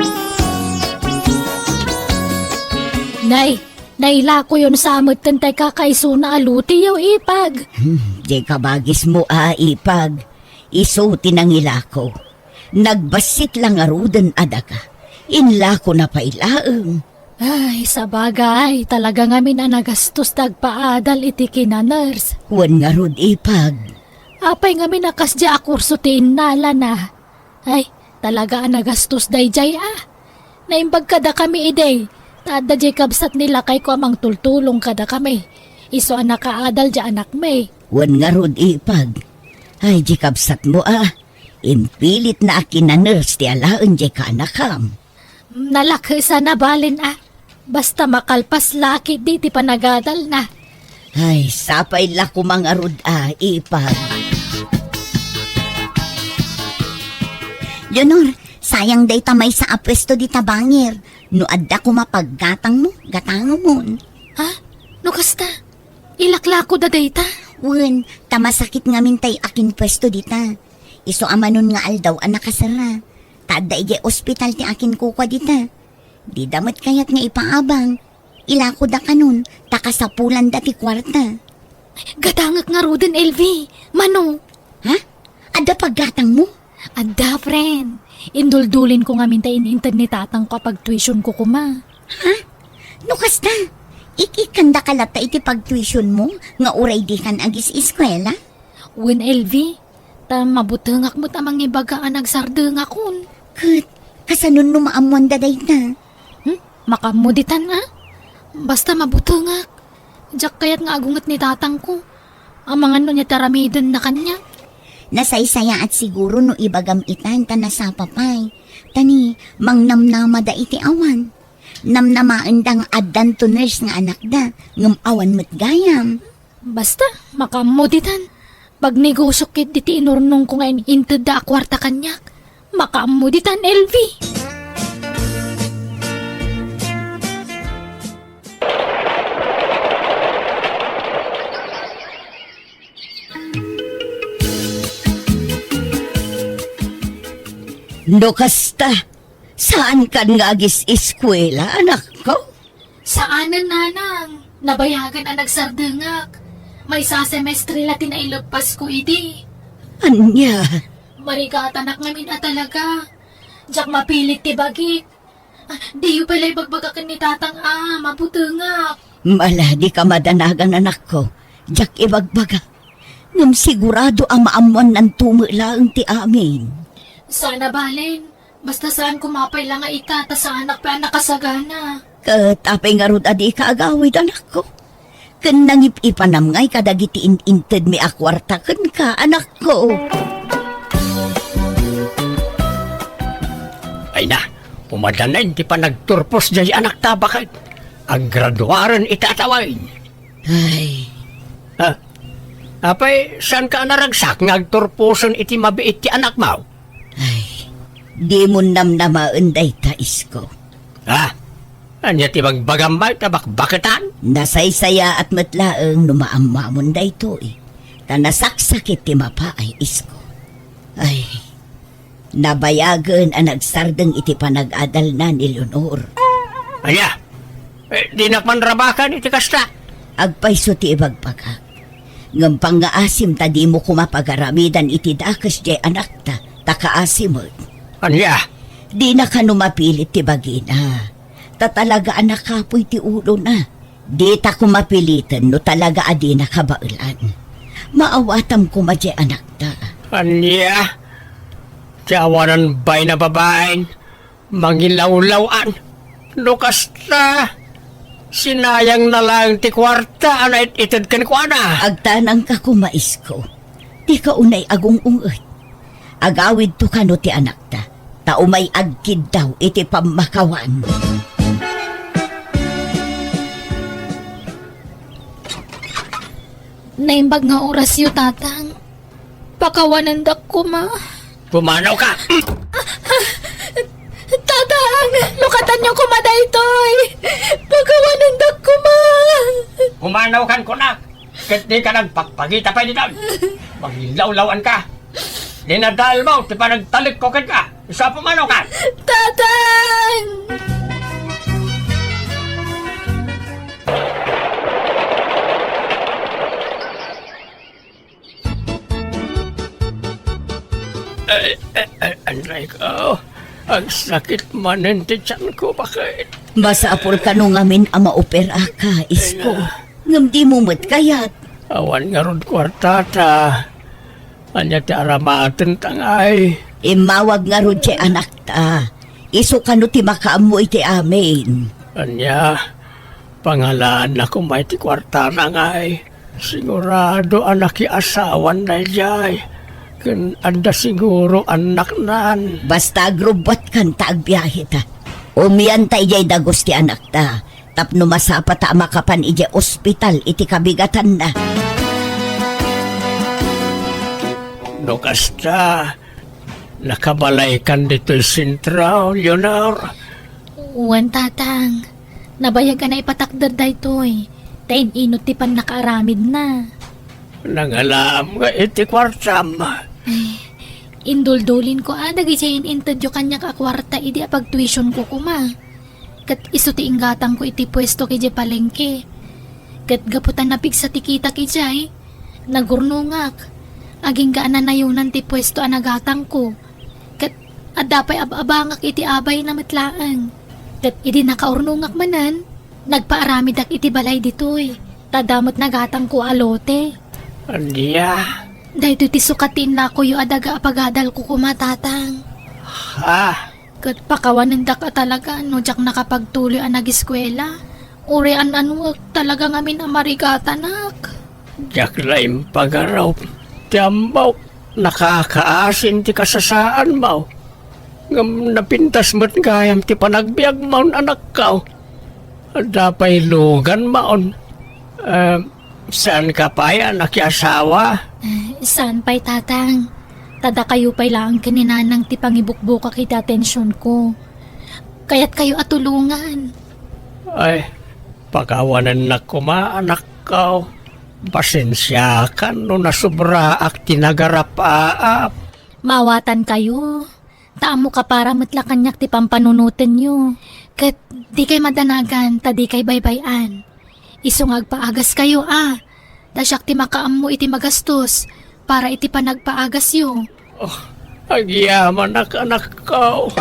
Nay, nailakoyon sa metten tay kakaisuna a lutiyo, ipag. Hmm, diay kabagismo a, ipag. Isu ti nangilako. Nagbassit la ngaruden a daga. Inlakona pay laeng. Ay, sabagay, talaga ngamin a nagastos ti agpaadal iti kinaners. Wen ngarud, ipag. Apay ngamin a kasdiay a kurso ti innalana? Ay, talaga a nagastos daydiay a. Naimbag kadakami idi, ta adda diay kabsat ni lakayko a mangtultulong kadakami. Isu a nakaadal diay anakmi. Wen ngarud, ipag. Ay, diay kabsatmo a. Impilitna a kinaners ti alaen diay kaanakam. Nalakes a nabalen a. Basta makalpas la ketdi ti panagadalna. Ay, sapay la koma ngarud a, ipag. Leonor, sayang dayta maysa a puesto dita bangir. No adda koma paggatangmo, gatangemon. Ha? No kasta? Ilaklakoda dayta? Wen, ta masakit ngamin tay akinpuesto dita. Isu a manon nga aldaw a nakasara. Ta adda idiay ospital ti akinkukua dita. Dida met kayat nga ipaabang. Ilakoda kanon, ta kasapulanda ti kuarta. Gatangek ngaruden, Elvi. Mano? Ha? Adda paggatangmo? Adda, friend. Induldulin ko ngamin ta in-inted ni tatangko a pagtuition ko koma. Ha? No kasta, ik-ikkandaka latta iti pagtuition mo nga uray dikan agis-eskuela? Wen, Elvi, ta mabutengak met a mangibaga a nagsardengakon. Ket, kasano no maammoanda dayta? Hmm? Makaammo ditan a? Basta mabutengak. Diak kayat nga agunget ni tatangko. Amangan no ania ti aramidenna kaniak. Nasaysayaat siguro no ibagam itan ta nasapa pay. Ta ni, mangnamnamada iti awan. Namnamaenda nga addanto nurse nga anakda, ngem awan met gayam. Basta, makaammo ditan. Pagnegosiok ketdi ti inurnongko nga in-intedda a kuarta kaniak. Makaammo ditan, Elvi. No kasta, saankan nga agis-eskuela, anakko? Saanen, nanang. Nabayagan a nagsardengak. Maysa a semestre la ti naileppasko idi. Ania? Marigatanak ngamin a talaga. Diak mapilit ti bagik. Ah, diyo pay la ibagbaga ken ni tatang a mabutengak. Mala, dika madanagan, anakko. Diak ibagbaga. Ngem sigurado a maammoannanto met laeng ti amin. Sana balen. Basta saan koma pay la nga ita, ta saanak pay a nakasagana. Ket apay ngarud a dika agawid, anakko? Ken nangip-ipanam ngay kadagiti in-intedmi a kuarta kenka, anakko. Ay na, umadanen ti panagturpos diay anakta, baket. Aggraduaren ita a tawen. Ay. Ah, apay, saanka a naragsak nga agturposen iti mabiit ti anakmo? Ay, dimon namnamaen dayta, isko. Ah, ania ti bagbagam, bay, ta bakbaketan? Nasaysayaat met laeng no maammoamon daytoy. ta nasaksakit ti mapaay, isko. Ay, nabayagen a nagsardeng iti panag-adalna ni Leonor. Ania? Eh, dinak man rabakan iti kasta. Agpayso ti ibagbagak. Ngem pangngaasim ta dimo koma pagaramidan iti dakes diay anakta, ta kaasi met. Ania? Dina kano mapilit ti bagina. Ta talaga a nakapuy ti ulona. Dita koma piliten no talaga a dina kabaelan. Maawatam koma diay anakta. Ania? Ti awanan bain a babaen, mangilawlaw-an. No kasta, sinayangna laeng ti kuarta a nait-ited kenkuana. Agtanangka koma, isko. Dika unay agung-unget. Agawidto kano ti anakta, ta umay agkiddaw iti pammakawan. Naimbag nga orasyo, Tatang. Pakawanendak koma. Pumanawka! Tatang, lukatanyo koma daytoy. Pakawanendak koma. Pumanawkan kunak. Ket dika nagpagpagita pay ditoy. Mangilawlaw-anka. Dinadaelmo ti panagtalekko kenka. Isu a pumanawkan. Tatang! Ay, ay, ay, anray ko. Agsakit manen ti tiyanko, baket. Masapul kano ngamin a maoperaka, isko. Ay, na. Ngem dimo met kayat. Awan ngarud kuartata. Ania ti aramatenta ngay? Immawag ngarud ti anakta. Isu kano ti makaammo iti amin. Ania? Pangalaanna koma iti kuartana ngay. Sigurado a nakiasawan daydiay. Ken adda siguro annaknan. Basta agrubbuatkan ta agbiaheta. Umianta idiay dagus ti anakta. Tapno masapata a makapan idiay ospital iti kabigatanna. No kasta, nakabalaykan ditoy sentro, Leonor? Wen, Tatang. Nabayag a naipatakder daytoy, ta in-inut ti pannakaaramidna. Nangalaam nga iti kuartam. Ay, induldulinko a dagidiay in-intedyo kaniak a kuarta idi apagtuitionko koma. Ket isu ti inggatangko iti puesto idiay palengke. Ket gapu ta napigsa ti kitak idiay, nagurnongak. Agingga a nanayonan ti puesto a nagatangko. Ket adda pay ab-abangak iti abayna met laeng. Ket idi nakaurnongak manen, nagpaaramidak iti balay ditoy. Ta adda met nagatangko a lote. Ania? Daytoy ti sukat ti inlakoyo a daga a pagadalko koma, Tatang. Ha? Ket pakawanendak a talaga no diak nakapagtuloy a nagiskuela. Uray an-anoek talaga ngamin a marigatanak. Diak la impagarup ti ammok, nakakaasin ti kasasaanmo. Ngem napintas met gayam ti panagbiagmon, anakko. Adda pay luganmon. Eh, saanka pay a nakiasawa? Eh, saan pay, Tatang. Ta dakayo pay laeng ken ni Nanang ti pangibukbukak iti atensionko. Kayatkayo a tulongan. Ay, pakawanennak koma, anakko. Pasensiakan no nasobraak ti nagarapaap. Maawatankayo. Ta ammok a para met la kaniak ti pampanunotenyo. Ket dikay madanagan ta dikay baybay-an. Isu nga agpaagaskayo a, ta siak ti makaammo iti magastos para iti panagpaagasyo. Oh, agyamanak, anakko.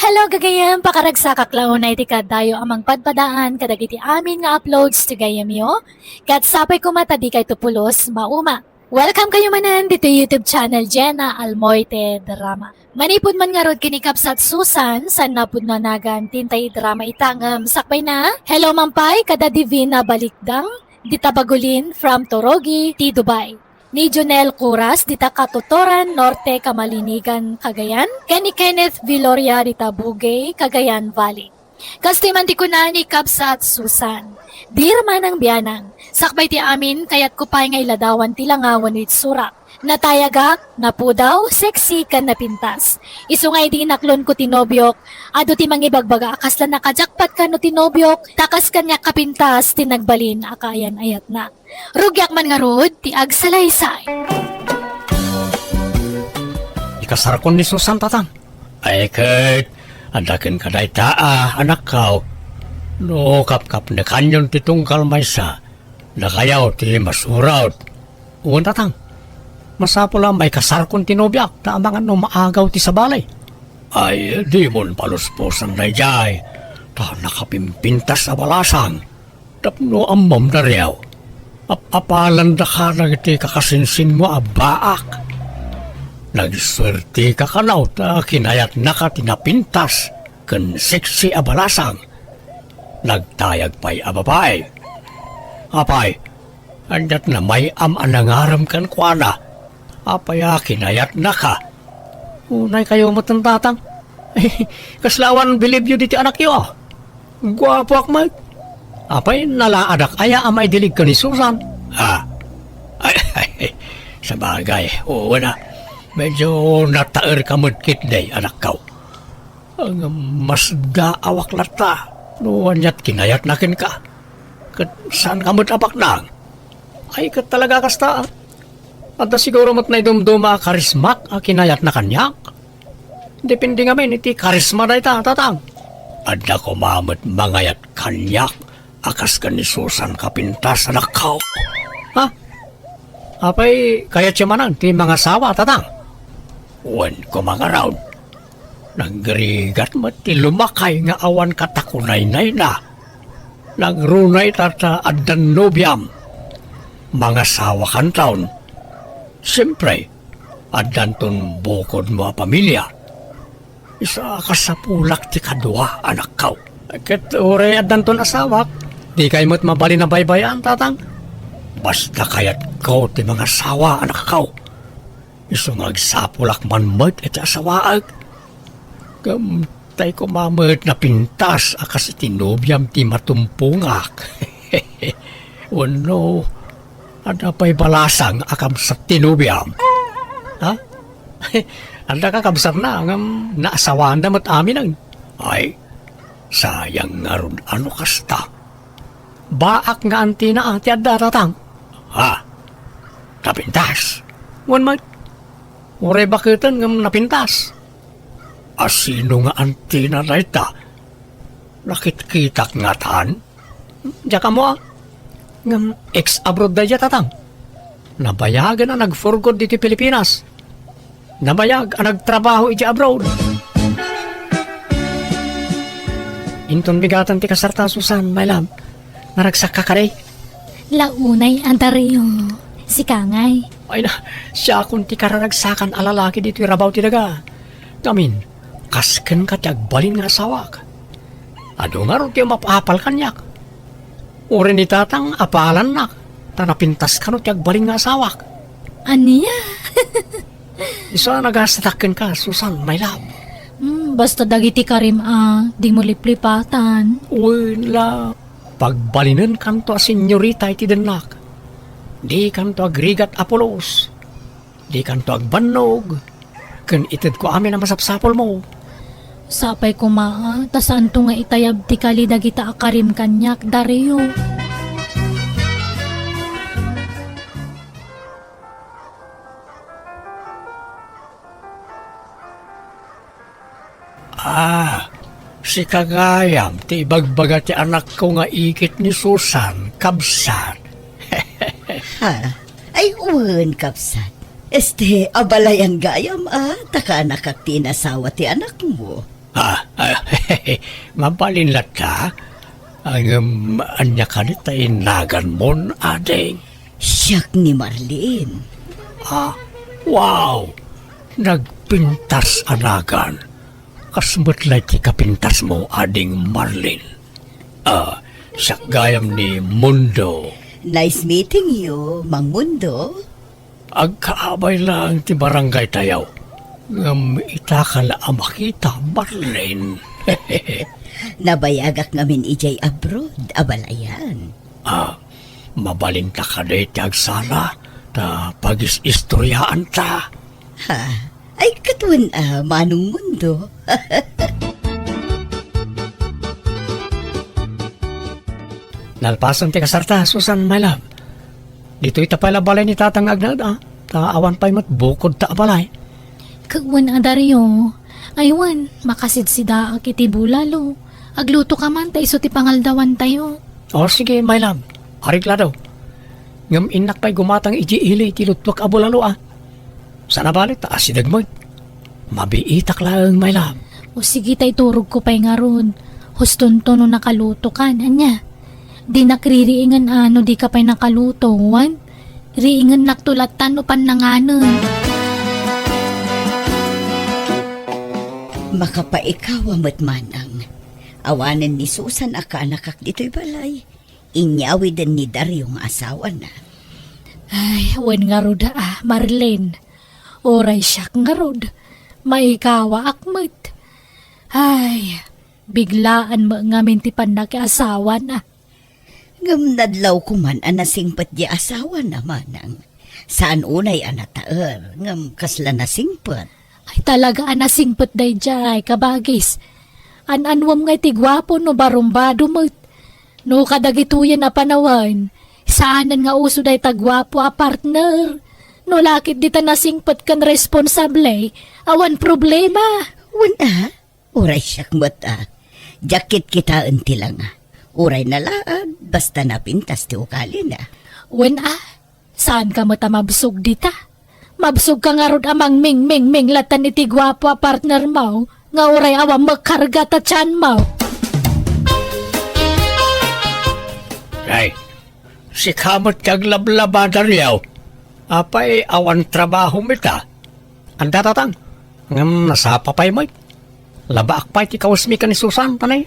Hello, gagayem! Pakaragsakak la unay ti kaadayo a mangpadpadaan kadagiti amin nga uploads ti gayemyo. Ket sapay koma ta dikayto pulos mauma. Welcome kayo manen ditoy YouTube channel Jenna Almoite Drama. Manipud man ngarud ken ni Kabsat Susan, saan na pudno a nagan ti intay drama ita ngem sakbay na. Hello man pay kada Divina Balikdang, dita Bagulin from Torogi, ti Dubai. Ni Jonel Curas, dita Katotoran, Norte, Kamalinigan, Cagayan. Ken ni Kenneth Viloria, dita Bugey, Cagayan Valley. Kastoy man ti kuna ni Kabsat Susan, "Dear Manang Bianang, sakbay ti amin, kayatko pay nga iladawan ti langaw wenno itsurak. Natayagak, napudaw, sexy, ken napintas. Isu nga idi inaklonko ti nobiok, adu ti mangibagbaga a kasla nakajakpat kano ti nobiok, ta kas kaniak kapintas ti nagbalin a kaayan-ayatna. Rugiak man ngarud ti agsalaysay. Ikasarkon ni Susan, tatang. Ay ket, adda kenka dayta a, anakko. No kapkapnekanyon ti tunggal maysa, dakayo ti masurat. Wen, tatang. Masapul a maikasarkon ti nobiak ta amangan no maagaw ti sabali. Ay, dimon palusposan daydiay, ta nakapimpintas a balasang. Tapno ammom, Dario, ap-apalandaka dagiti kakasinsinmo a baak. Nagsuerteka kano ta kinayatnaka ti napintas ken sexy a balasang. Nagtayag pay a babai. Apay, adda met may-am a nangarem kenkuana. Apay a kinayatnaka? Unaykayo met, tatang. Kasla awan bilibyo ditoy anakyo, a. Guapoak met. Apay, nalaadak aya a maidilig ken ni Susan? Ha? Ay, ay, ay, sabagay, wen a. Medyo nataerka met ketdi, anakko. Ngem masdaawak latta no aniat kinayatna kenka. Ket saanka met a baknang. Ay, ket talaga kasta, a. Adda siguro met naidumduma a karismak a kinayatna kaniak. Depende ngamin iti karisma dayta, tatang. Adda koma met mangayat kaniak a kas ken ni Susan kapintas, anakko. Ha? Apay, kayatyo manen ti mangasawa, tatang? Wen koma ngarud. Nagrigat met ti lumakay nga awan katakunaynayna. Nagruna ita ta addan nobiam. Mangasawakanton. Siempre, addanton bukodmo a pamilia. Isu a kasapulak ti kadua, anakko. Ket uray addanton asawak, dikay met mabalin a baybay-an, tatang. Basta kayatko ti mangasawa, anakko. Isu nga agsapulak man met iti asawaek. Ngem tay koma met napintas a kas iti nobiam ti matumpongak. Wenno, adda pay balasang a kabsat ti nobiam? Ha? Adda kakabsatna, ngem naasawanda met aminen. Ay, sayang ngarud a no kasta. Baak nga antina a ti adda, tatang. Ha? Napintas? Wen met. Uray baketen ngem napintas. A sino nga antina dayta? Nakitkitak ngatan? Diak ammo a. Ngem ex-abroad daydiay, tatang. Nabayagen a nag-for good ditoy Pilipinas. Nabayag a nagtrabaho idiay abroad. Inton bigaten ti kasarta, Susan, my love. Naragsakka kadi? La unay a Dario. Sika ngay. Ay na, siakon ti kararagsakan a lalaki ditoy rabaw ti daga. Ngamin, kas kenka ti agbalin nga asawak. Adu ngarud ti umap-apal kaniak. Uray ni tatang apalannak, ta napintas kano ti agbalin nga asawak. Ania? Isu a nagastatak kenka, Susan, my love. Hmm, basta dagiti karim a, dimo liplipatan. Wen la, pagbalinenkanto a senyorita iti dennak. Dikanto agrigat a pulos. Dikanto agbannog. Ken itedko amin a masapsapulmo. Sapay koma, ta saanto nga itayab ti kali dagita a karim kaniak, Dario. Ah, sika gayam ti ibagbaga ti anakko nga igit ni Susan, kabsat. Ha? Ay, wen, kabsat. Este, abalayan gayam, a, ta kaanakak ti inasawa ti anakmo. Ah, ah, mabalin latta. Ngem, ania kadi ti naganmon, ading? Siak ni Marlene. Ah, wow! Nagpintas a nagan. Kas met la iti kapintasmo, ading Marlene. Ah, siak gayam ni Mundo. Nice meeting you, Mang Mundo. Agkaabay laeng ti barangaytayo. Ngem itaka la a makita, Marlene. Nabayagak ngamin idiay abroad, abalayan. Ah, mabalinta kadi ti agsala? Ta pagis-istoryaanta. Ha? Ay, ket wen a, Manong Mundo. Nalpasen ti kasarta, Susan, my love. Ditoy ta pay la balay ni Tatang nga agnaed, a. Ta awan pay met bukodta a balay. Ket wen a, Dario. Ay wen, makasidsidaak iti bulalo. Agluto ka man ta isu ti pangaldawantayo. O, sige, my love. Arik la daw. Ngem innak pay gumatang idiay ili ti luttuak a bulalo, a. Saan a bale ta asideg met. Mabiitak laeng, my love. O sige, ta iturogko pay ngarud. Hustonto no nakalutokan, ania? Dinak ririingen a no dika pay nakaluto, wen? Riingennakto latta no pannanganen. Makapaikawa met, Manang. Awanen ni Susan a kaanakak ditoy balay. Inyawiden ni Dario nga asawana. Ay, wen ngarud a, Marlene. Uray siak ngarud, maikawaak met. Ay, biglaan met ngamin ti pannakiasawana. Ngem nadlawko man a nasingpet ti asawana, Manang. Saan unay a nataer, ngem kasla nasingpet. Ay, talaga a nasingpet daydiay, kabagis. An-anuem nga iti guapo no barumbado met. No kadagitoyen a panawen, saanen nga uso dayta guapo a partner. No la ket dita nasingpet ken responsable, awan problema. Wen a, uray siak met a. Diak kitkitaen ti langa. Uray nalaag, basta napintas ti ugalina. Wen a, saanka met a mabsog dita. Mabsogka ngarud a mangmingmingming latta iti guapo a partnermo nga uray awan makarga ta tianmo. Ay, sika met ti aglablaba, Dario. Apay awan trabahom ita? Adda, Tatang. Ngem nasapa pay met. Labaak pay ti kawesmi ken ni Susan, ta nay,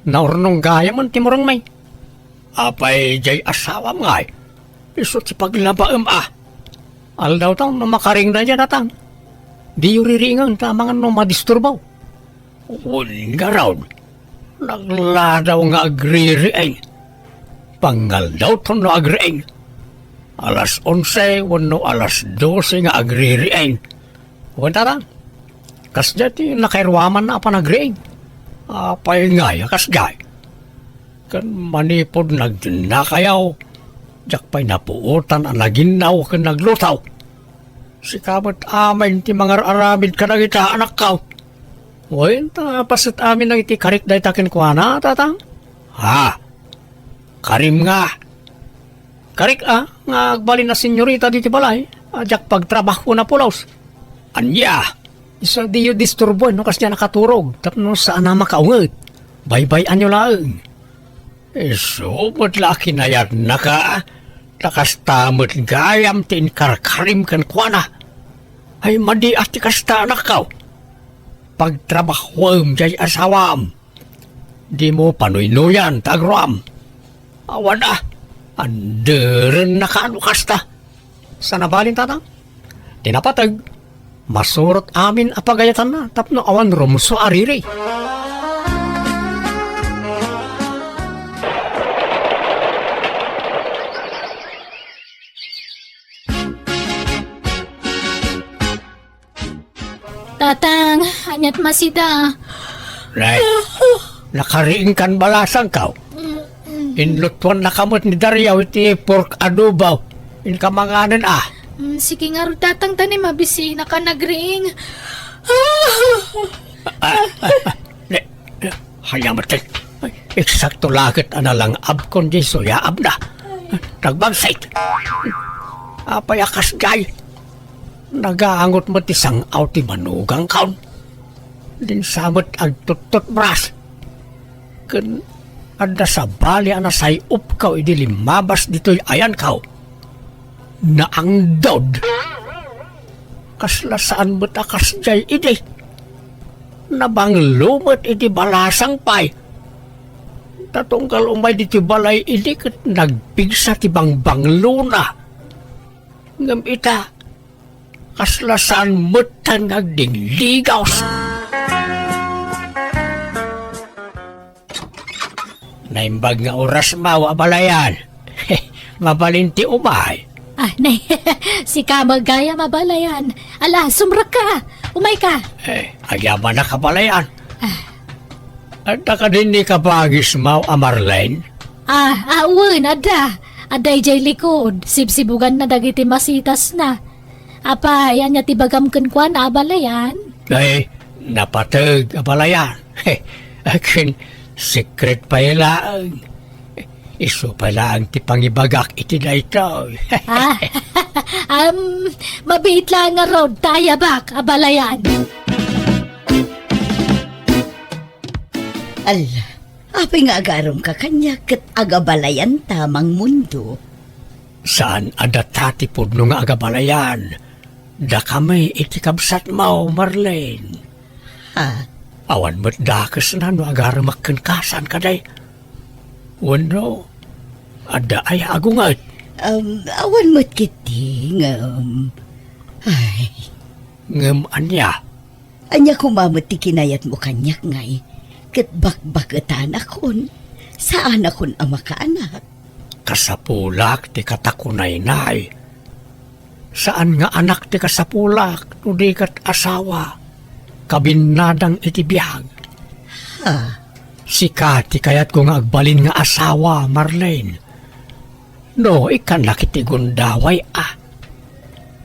naurnong gayamen ti murengmi. Apay diay asawam ngay? Isu ti paglabaem a. Aldawtaw no makaring daydiay, Tatang. Diyo ririingen ta amangan no madisturbo. Wen ngarud, nagladaw nga agririing. Pangaldawton no agriing. Alas onse wenno alas dose nga agririing. Wen, Tatang, kasdiay ti nakairuamanna a panagriing. Apay ngay a kasdiay? Ken manipud nagdennakayo, diak pay napuotan a naginnaw ken nagluto. Sika met amin ti mangar-aramid kadagita, anakko. Wen, ta paset amin dagiti karik dayta kenkuana, Tatang? Ha? Karim nga. Karik a, nga agbalin a senyorita ditoy balay, a diak pagtrabahoen a pulos. Ania? Isu a diyo disturboen no kasdiay a nakaturog, tapno saan a makaunget. Baybay-anyo laeng. Isu met la a kinayatnaka, ta kasta met gayam ti inkarkarim kenkuana. Ay, madi a ti kasta, anakko. Pagtrabahoem diay asawam. Dimo panuynoyan ta agruam. Awan a, anderennaka no kasta. Saan a balin, Tatang? Ti napateg, masurot amin a pagayatanna tapno awan rumsua a riri. Tatang, aniat masida? Nay, nakariingkan balasangko. Inlutuannaka met ni Dario iti pork adobo. Inka manganen a. Mm, sige ngarud, Tatang, ta ni mabisinaka nagriing. Ah, ah, ah, ne, ne, ania met, ay, eksakto la ket a nalangabkon diay suyaabna. Nagbangsit. Apay a kasdiay? Nagaangot met ti sang-aw ti manugangkon. Dinsa met agtuttutbras. Ken adda sabali a nasay-opko idi limmabas ditoy ayanko. Naangdod. Kasla saan met a kasdiay idi. Nabanglo met idi balasang pay. Ta tunggal umay ditoy balay idi ket nagpigsa ti bangbanglona. Ngem ita, kasla saan metten nga agdingligos. Naimbag nga orasmo a balayan. Mabalin ti umay. Ah, nay, sika met gayam, abalayan. Ala, sumrekka. Umayka. Eh, agyamanak, abalayan. Ah. Adda kadin ni kabagismaw a Marlene? Ah, ah, wen, adda. Adda idiay likod. Sibsibuganna dagiti masitasna. Apay, ania ti bagam kenkuana, abalayan? Ay, napateg, abalayan. Akin, secret pay laeng. Isu pay laeng ti pangibagak iti daytoy. Ah, am, mabiit laeng ngarud, ta ayabak, abalayan. Ala, apay nga agarumka kaniak ket agabalayanta, Mang Mundo? Saan a data ti pudno nga agabalayan. Dakami iti kabsatmo, Marlene. Ha? Awan met dakesna no agarumak kenka, saan kadi? Wenno, adda aya agunget? Um, awan met ketdi, ngem, ay. Ngem ania? Ania koma met ti kinayatmo kaniak, ngay? Ket bakbaketanakon. Saanakon a makaanak. Kasapulak ti katakunaynay. Saan nga anak ti kasapulak no di ket asawa, kabinnadang iti biag. Ha? Sika ti kayatko nga agbalin nga asawa, Marlene. No, ikkannak iti gundaway, a.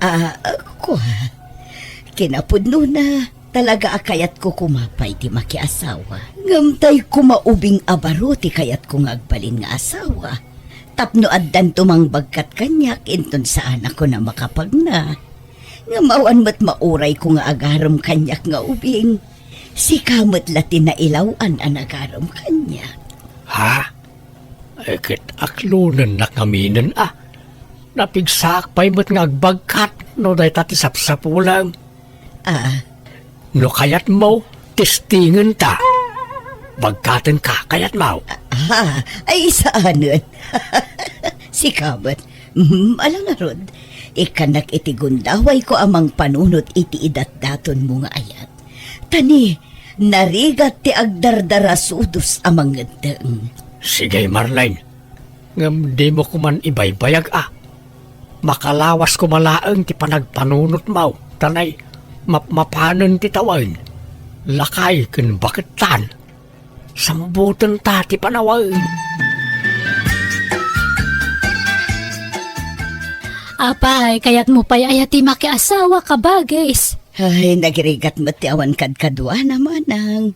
Ah, kua. Kinapudnona, talaga a kayatko koma pay ti makiasawa. Ngem tay koma ubing a baro ti kayatko nga agbalin nga asawa. Tapno addanto mangbagkat kaniak inton saanakon a makapagna. Ngem awan met maurayko nga agarum kaniak nga ubing. Sika met la ti nailaw-an a nagarum kaniak. Ha? Eh, ket aklonennak ngaminen a. Napigsaak pay met nga agbagkat no dayta ti sapsapulem. Ah. No kayatmo, testingenta. Bagkatenka, kayatmo? Ah, ay, saanen. Sika met. Mhm, ala ngarud. Ikkannak iti gundawayko a mangpanunot iti idatdatonmo nga ayat. Ta ni, narigat ti agdardarasudos a mangeddeng. Sige, Marlene. Ngem dimo koman ibaybayag a. Makalawas koma laeng ti panagpanunotmo, ta nay, mapmapanen ti tawen. Lakay ken baketan. Sambutenta ti panawen. Apay, kayatmo pay aya ti makiasawa, kabagis? Ay, nagrigat met ti awan kadkaduana, manang.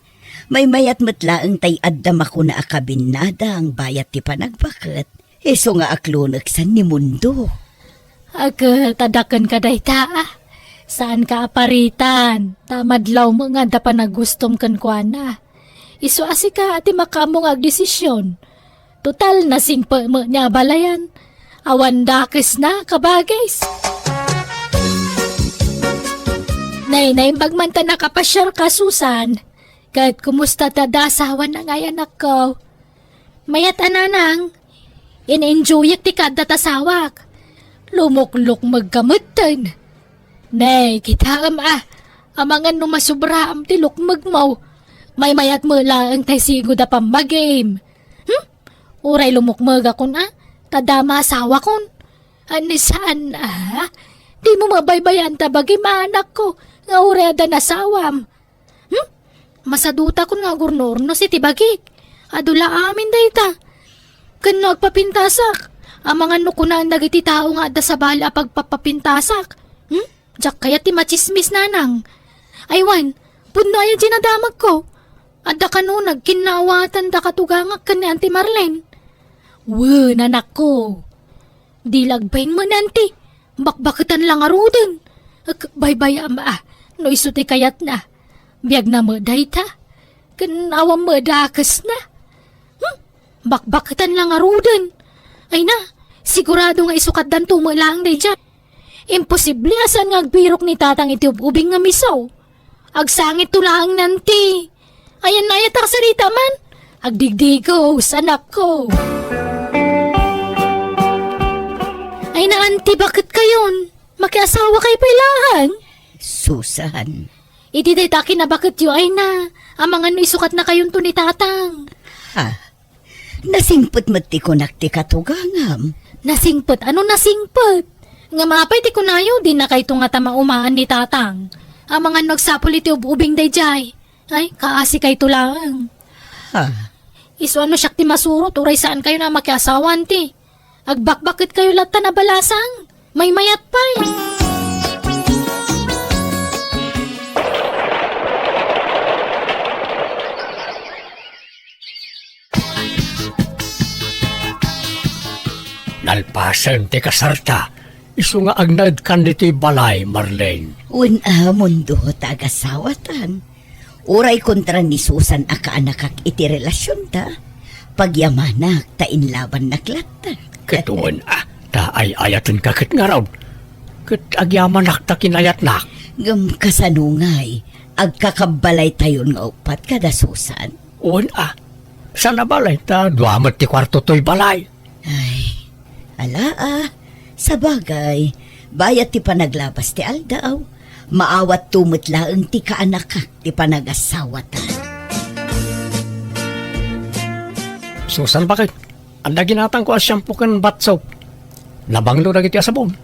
Maymayat met laeng tay adda makuna a kabinnadang bayat ti panagbaket. Isu nga akloneksan ni Mundo. Ket, adda kenka dayta, a. Saanka a paritan, ta madlawmo nga adda panagustom kenkuana. Isu a sika ti makaammo nga agdesisyon. Total, nasingpetmo ni abalayan. Awan dakesna, kabagis. Nay, naimbag man ta nakapasiarka, Susan. Ket kumusta ti adda asawana ngay, anakko? Mayat a, nanang, in-enjoyak ti kaadda ta asawak. Lumuklukmegka metten. Nay, kitaem a, amangan no masubraam ti lukmegmo. Maymayat met laeng tay sigud a pammagim. Hmm? Uray lumukmegakon a, ta dama asawakon. Ani saan a? Dimo mabaybayan ta bagim, anakko, nga uray adda nasawam. Hmm? Masadutakon nga agurno-urnos iti bagik. Adu la amin dayta. Ken no agpapintasak, amangan no kunaan dagiti tao nga adda sabali a pagpapapintasak. Hmm? Diak kayat ti matsismis, nanang. Ay wen, pudno aya ti nadamagko. Adda kano nagkinnaawatan da katugangak ken ni Auntie Marlene. Wen, anakko. Di la agbain man, Auntie. Bakbaketan la ngaruden. Ag-, baybayam a, no isu ti kayatna. Biagna met dayta. Ken awan met dakesna. Hmm? Bakbaketan la ngaruden. Ay na, sigurado nga isukatdanto met laeng daydiay. Imposible a saan nga agbirok ni Tatang iti ub-ubing nga miso. Agsangitto laeng, Auntie. Ayan, ayat a kasarita man. Agdigdigos, anakko. Ay na, Auntie, baket kayon? Makiasawa kayo pay laeng? Susan. Iti dayta kinabaketyo, ay na. Amangan no isukatna kayonto ni Tatang. Ha? Nasingpet met ti kunak ti katugangam. Nasingpet? Ano nasingpet? Ngem apay ti kunayo, dinakayto ngata maumaan ni Tatang. Amangan no agsapul iti ub-ubing daydiay. Ay, kaasikayto laeng. Ha? Isu a no siak ti masurot, uray saankayo a makiasawan ti. Agbakbaketkayo latta a balasang. Maymayat pay. Nalpasen ti kasarta, isu nga agnaedkan ditoy balay, Marlene. Wen a, Mundo, ta agasawatan. Uray kontra ni Susan a kaanakak iti relasionta, pagyamanak ta inlabannak latta. Ket wen a, ta ay-ayatenka ket ngarud. Ket agyamanak ta kinayatnak. Ngem kasano ngay, agkakabbalaytayon nga uppat kada Susan? Wen a, saan a balay, ta dua met ti kuarto toy balay. Ay, ala a, sabagay, bayat ti panaglabas ti aldaw, maawatto met laeng ti kaanakak ti panagasawatan. Susan, bakit? Adda ginatangko a shampoo ken bath soap. Nabanglo dagiti a sabon.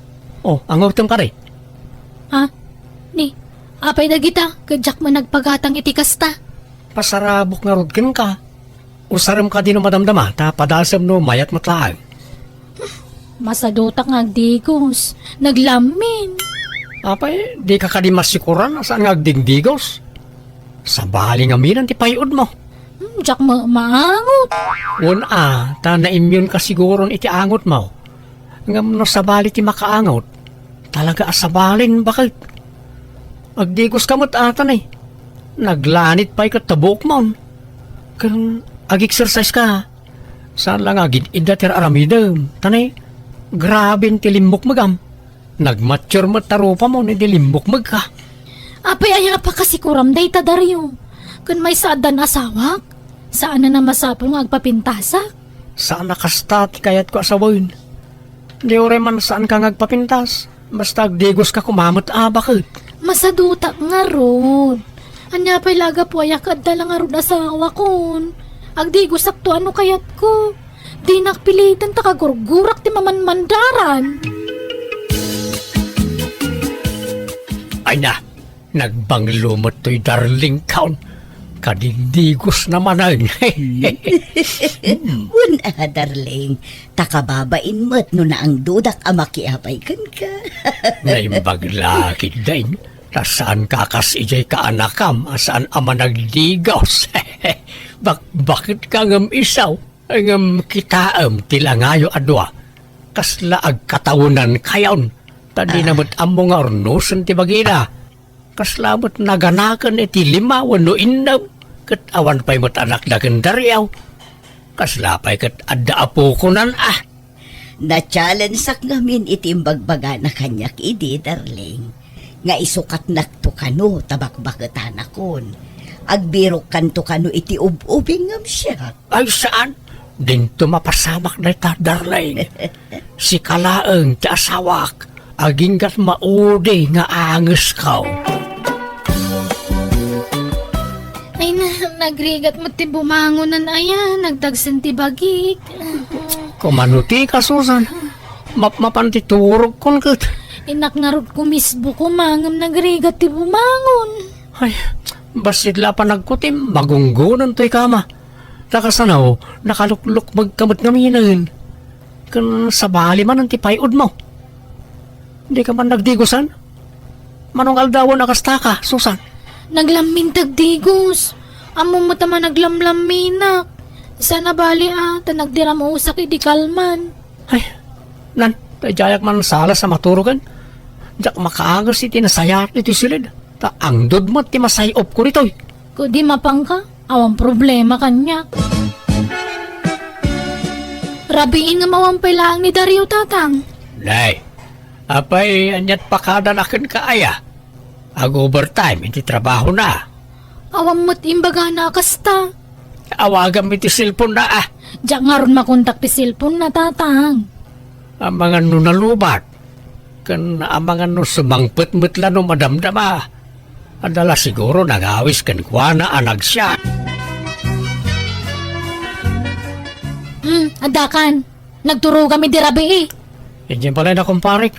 O, angutem kadi. Ha? Ni, apay dagita? Ket diak man nagpagatang iti kasta. Pasarabok ngarud kenka. Usarem kadi no madamdama, ta padasem no mayat met laeng. Masadutak nga agdigos. Naglammin. Apay, dika kadi masikuran a saan nga agdigdigos? Sabali ngamin ti pay-odmo. Hmm, diak ma-, maangot. Wen a, ta naimmunka siguron iti angotmo. Ngem no sabali ti makaangot, talaga a sabalin, bakit? Agdigoska met ata ni. Naglanit pay ket ta buokmon. Ken ag-exercise ka. Saan la nga agid-idda ti ar-aramidem. Ta ni, graben ti limmukmegam. Nagmature met ta rupamon idi limmukmegka. Apay aya a pakasikuram dayta, Dario? Ken maysa addan asawak? Saan a masapul nga agpapintasak? Saan a kasta ti kayatko a sawen. Di uray man saanka nga agpapintas. Basta agdigoska koma met a, bakit? Masadutak ngarud. Ania pay la a gapu aya ket adda la ngarud asawakon? Agdigosakto a no kayatko. Dinak piliten ta kagurgurak ti mamanmandaran. Ay na, nagbanglo met toy darling kaon. Kadigdigos na manen. Wen a, darling, ta kababain met no naangdudak a makiapay kenka. Naimbag la ketdin, ta saanka a kas idiay kaanakam a saan a managdigos. Bakbaketka ngem isu, ngem kitaem ti langayo a dua. Kasla agkatawenankayon, ta dina met ammo nga urnosen ti bagina. Kasla met naganaken iti lima wenno innem, ket awan pay met anakda ken Dario. Kasla pay ket adda apokonan a. Na-challengeak ngamin iti imbagbagana kaniak idi, darling, nga isukatnakto kano ta bakbaketanakon. Agbirokkanto kano iti ub-ubing ngem siak. Ay, saan? Dinto mapasamak dayta, darling. Sika laeng ti asawak. Aginggat maudi nga angesko. Ay na, nagrigat met ti bumangonan aya, nagdagsen ti bagik. Kumano ti ka, Susan? Mapmapan ti turogkon ket. Innak ngarud kumisbo koma ngem nagrigat ti bumangon. Ay, bassit la a panagkutim, magunggonen toy kama. Ta kasano, nakaluklukmegka met ngaminen. Ken sabali manen ti pay-odmo. Dika man nagdigosan? Mano nga aldawen a kastaka, Susan? Naglammin ti agdigos. Ammom met a managlamlamminak. Saan a bali a, ta nagdiramusak idi kalman. Ay, nan, daydiayak man salas a maturogen. Diak makaanges iti nasayaat iti siled. Ta angdod met ti masay-opko ditoy. Kudi mapanka, awan problema kaniak. Rabiin ngem awan pay laeng ni Dario, Tatang. Nay, apay, aniat pakadanaken ka aya? Ag-overtime iti trabahona. Awan met imbagana a kasta. Awagam iti cellphone na, ah. Diak ngarud makontak ti cellphone na, Tatang. Amangan no nalubat. Ken amangan no sumangpet met la no madamdama. Adda la siguro nangawis kenkuana a nagsiat. Hmm, addakan. Nagturogam idi rabii. Idiay balay na kumparek.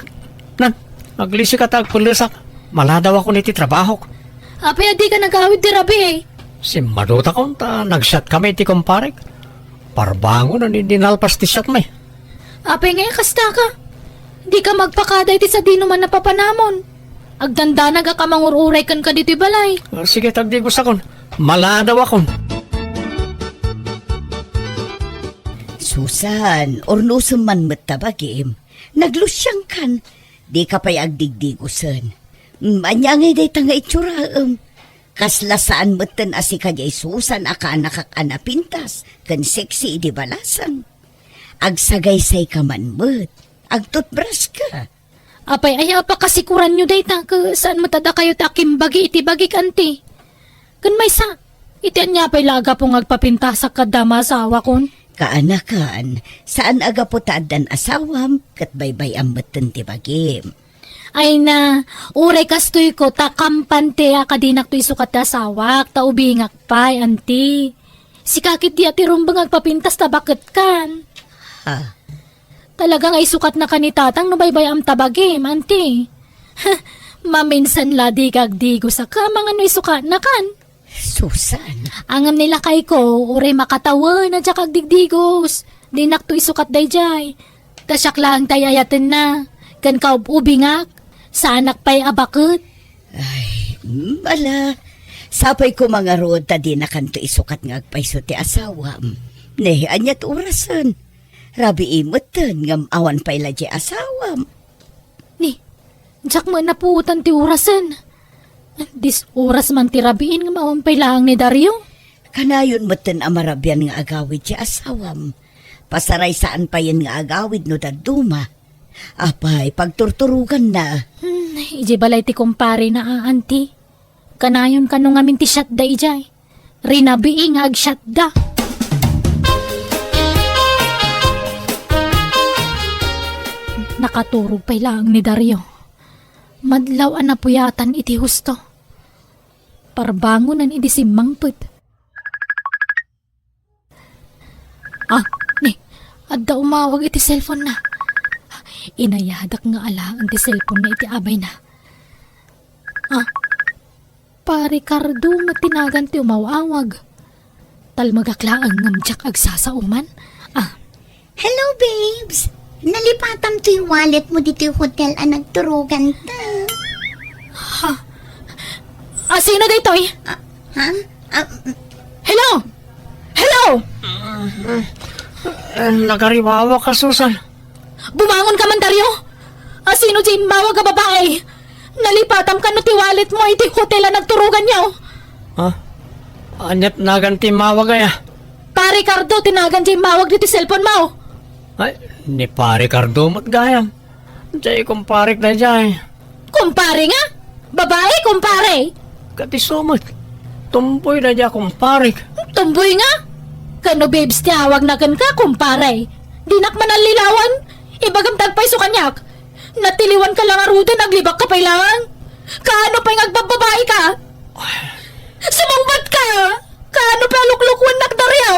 Nan, aglisika ta agpellesak. Maladawakon iti trabahok. Apay a dika nag-awid ti rabii? Simmadutakon ta nag-chat kami iti kumparek. Parbangon a ni-, nalpas ti chatmi. Apay ngay a kastaka? Dika magpakada iti sadinoman a papanamon. Agdandanagak a mangur-uray kenka ditoy balay. Ah, sige, tagdigusakon. Maladawakon. Susan, urnosem man met ta bagim. Naglusiangkan. Dika pay agdigdigusen. Mm, ania ngay dayta nga itsuram? Kasla saan metten a sika diay Susan a kaanakak a napintas ken sexy idi balasang. Agsagaysayka man met. Agtutbraska. Apay aya a pakasikuranyo dayta, ket saan met a dakayo ti akimbagi iti bagik, anti? Ken maysa, iti ania pay la a gapu nga agpapintasak kadda maasawakon? Kaanakan, saan a gapu ta addan asawam, ket baybay-am metten ti bagim. Ay na, uray kastoyko, ta kampante a kadinakto isukat ti asawak, ta ubingak pay, anti. Sika ketdi a ti rumbeng agpapintas ta baketkan. Ha? Talaga nga isukatnaka ni tatang no baybay-am ta bagim, anti. Maminsan la dika agdigos a kamangan no isukatnakan. Susan. Ngem ni lakayko, uray makatawen a diak agdigdigos. Dinakto isukat daydiay. Ta siak laeng ti ay-ayatenna. Ken kaub-ubingak, saanak pay a baket. Ay, mm, ala. Sapay koma ngarud ta dinakanto isukat nga agpayso ti asawam. Ne, ania ti orasen? Rabii metten ngem awan pay la diay asawam. Ni, diak met napuotan ti orasen. Dis oras man ti rabiin ngem awan pay laeng ni Dario. Kanayon metten a marabian nga agawid ti asawam. Pasaray saan payen nga agawid no dadduma. Apay, pagturturoganna. Hmm, idiay balay ti kumparena a, anti. Kanayon kano ngamin ti siatda idiay. Rinabii nga agsiatda. Nakaturog pay laeng ni Dario. Madlaw a napuyatan iti husto. Parbangonan idi simmangpet. Ah, ni, adda umawag iti cellphone-na. Inayadak nga alaen ti cellphone-na iti abayna. Ah, Pare Cardo met ti nagan ti umaw-awag. Talmegak laeng ngem diak agsasaoman. Ah. Hello, babes. Nalipatam toy wallet mo ditoy hotel a nagturoganta. Ha? Ah, sino daytoy? Ah, ha? Ah, Hello? Hello? Eh, nagariwawa ka, Susan. Bumangon ka man, Dario. Ah, sino diay immawag a babai? Nalipatam kano ti wallet mo iti hotel a nagturoganyo? Ha? Aniat nagan ti immawag aya? Pare Cardo ti nagan diay immawag ditoy cellphone mo. Ay, ni Pare Cardo met gayam. Diay kumparek daydiay. Kumpare nga? Babai, kumpare? Ket isu met. Tumboy daydiay a kumparek. Tumboy nga? Kano babes ti awagna kenka, kumpare? Dinak man allilawan. Ibagam ti agpayso kaniak. Natiliwan ka la ngaruden, aglibak ka pay laeng. Kaano pay nga agbabbabai ka? Sumungbat ka! Kaano pay a luklukuennak, Dario?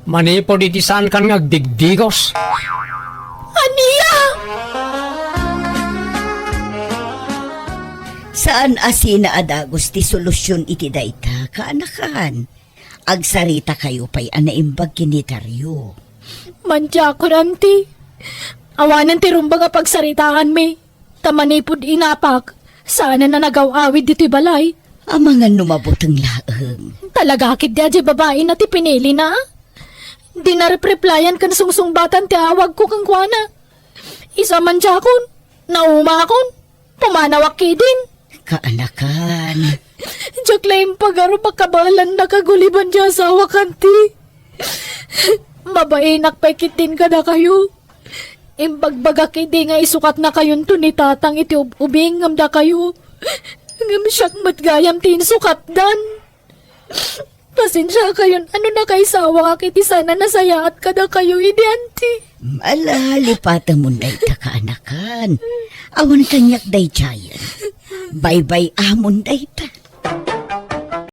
Manipud iti saankan nga agdigdigos. Ania? Saan a sina a dagus ti solusion iti dayta, kaanakan. Agsaritakayo pay a naimbag ken ni Dario. Mantiakon, anti. Awanen ti rumbeng a pagsaritaanmi. Ta manipud inapak, saanen a nagaw-awid ditoy balay. Amangan no mabuteng laeng. Talaga ketdi a diay babaina ti pinilina? Di na repreplayan ken sungsungbatan ti awagko kenkuana. Isu a mantiakon, naumakon, pumanawak ketdin. Kaanakan. Diak la impagarup a kabaelannak a guliban ti asawak, anti. Mabainak pay ketdin kadakayo. Imbagbagak idi nga isukatnakayonto ni Tatang iti ub-ubing ngem dakayo. Ngem siak met gayam ti insukatdan. Pasensiakayon a no nakaisawak iti saan a nasayaat kadakayo idi, anti. Ala, lipatemon dayta, kaanakan. Awan kaniak daydiayen. Baybay-amon dayta.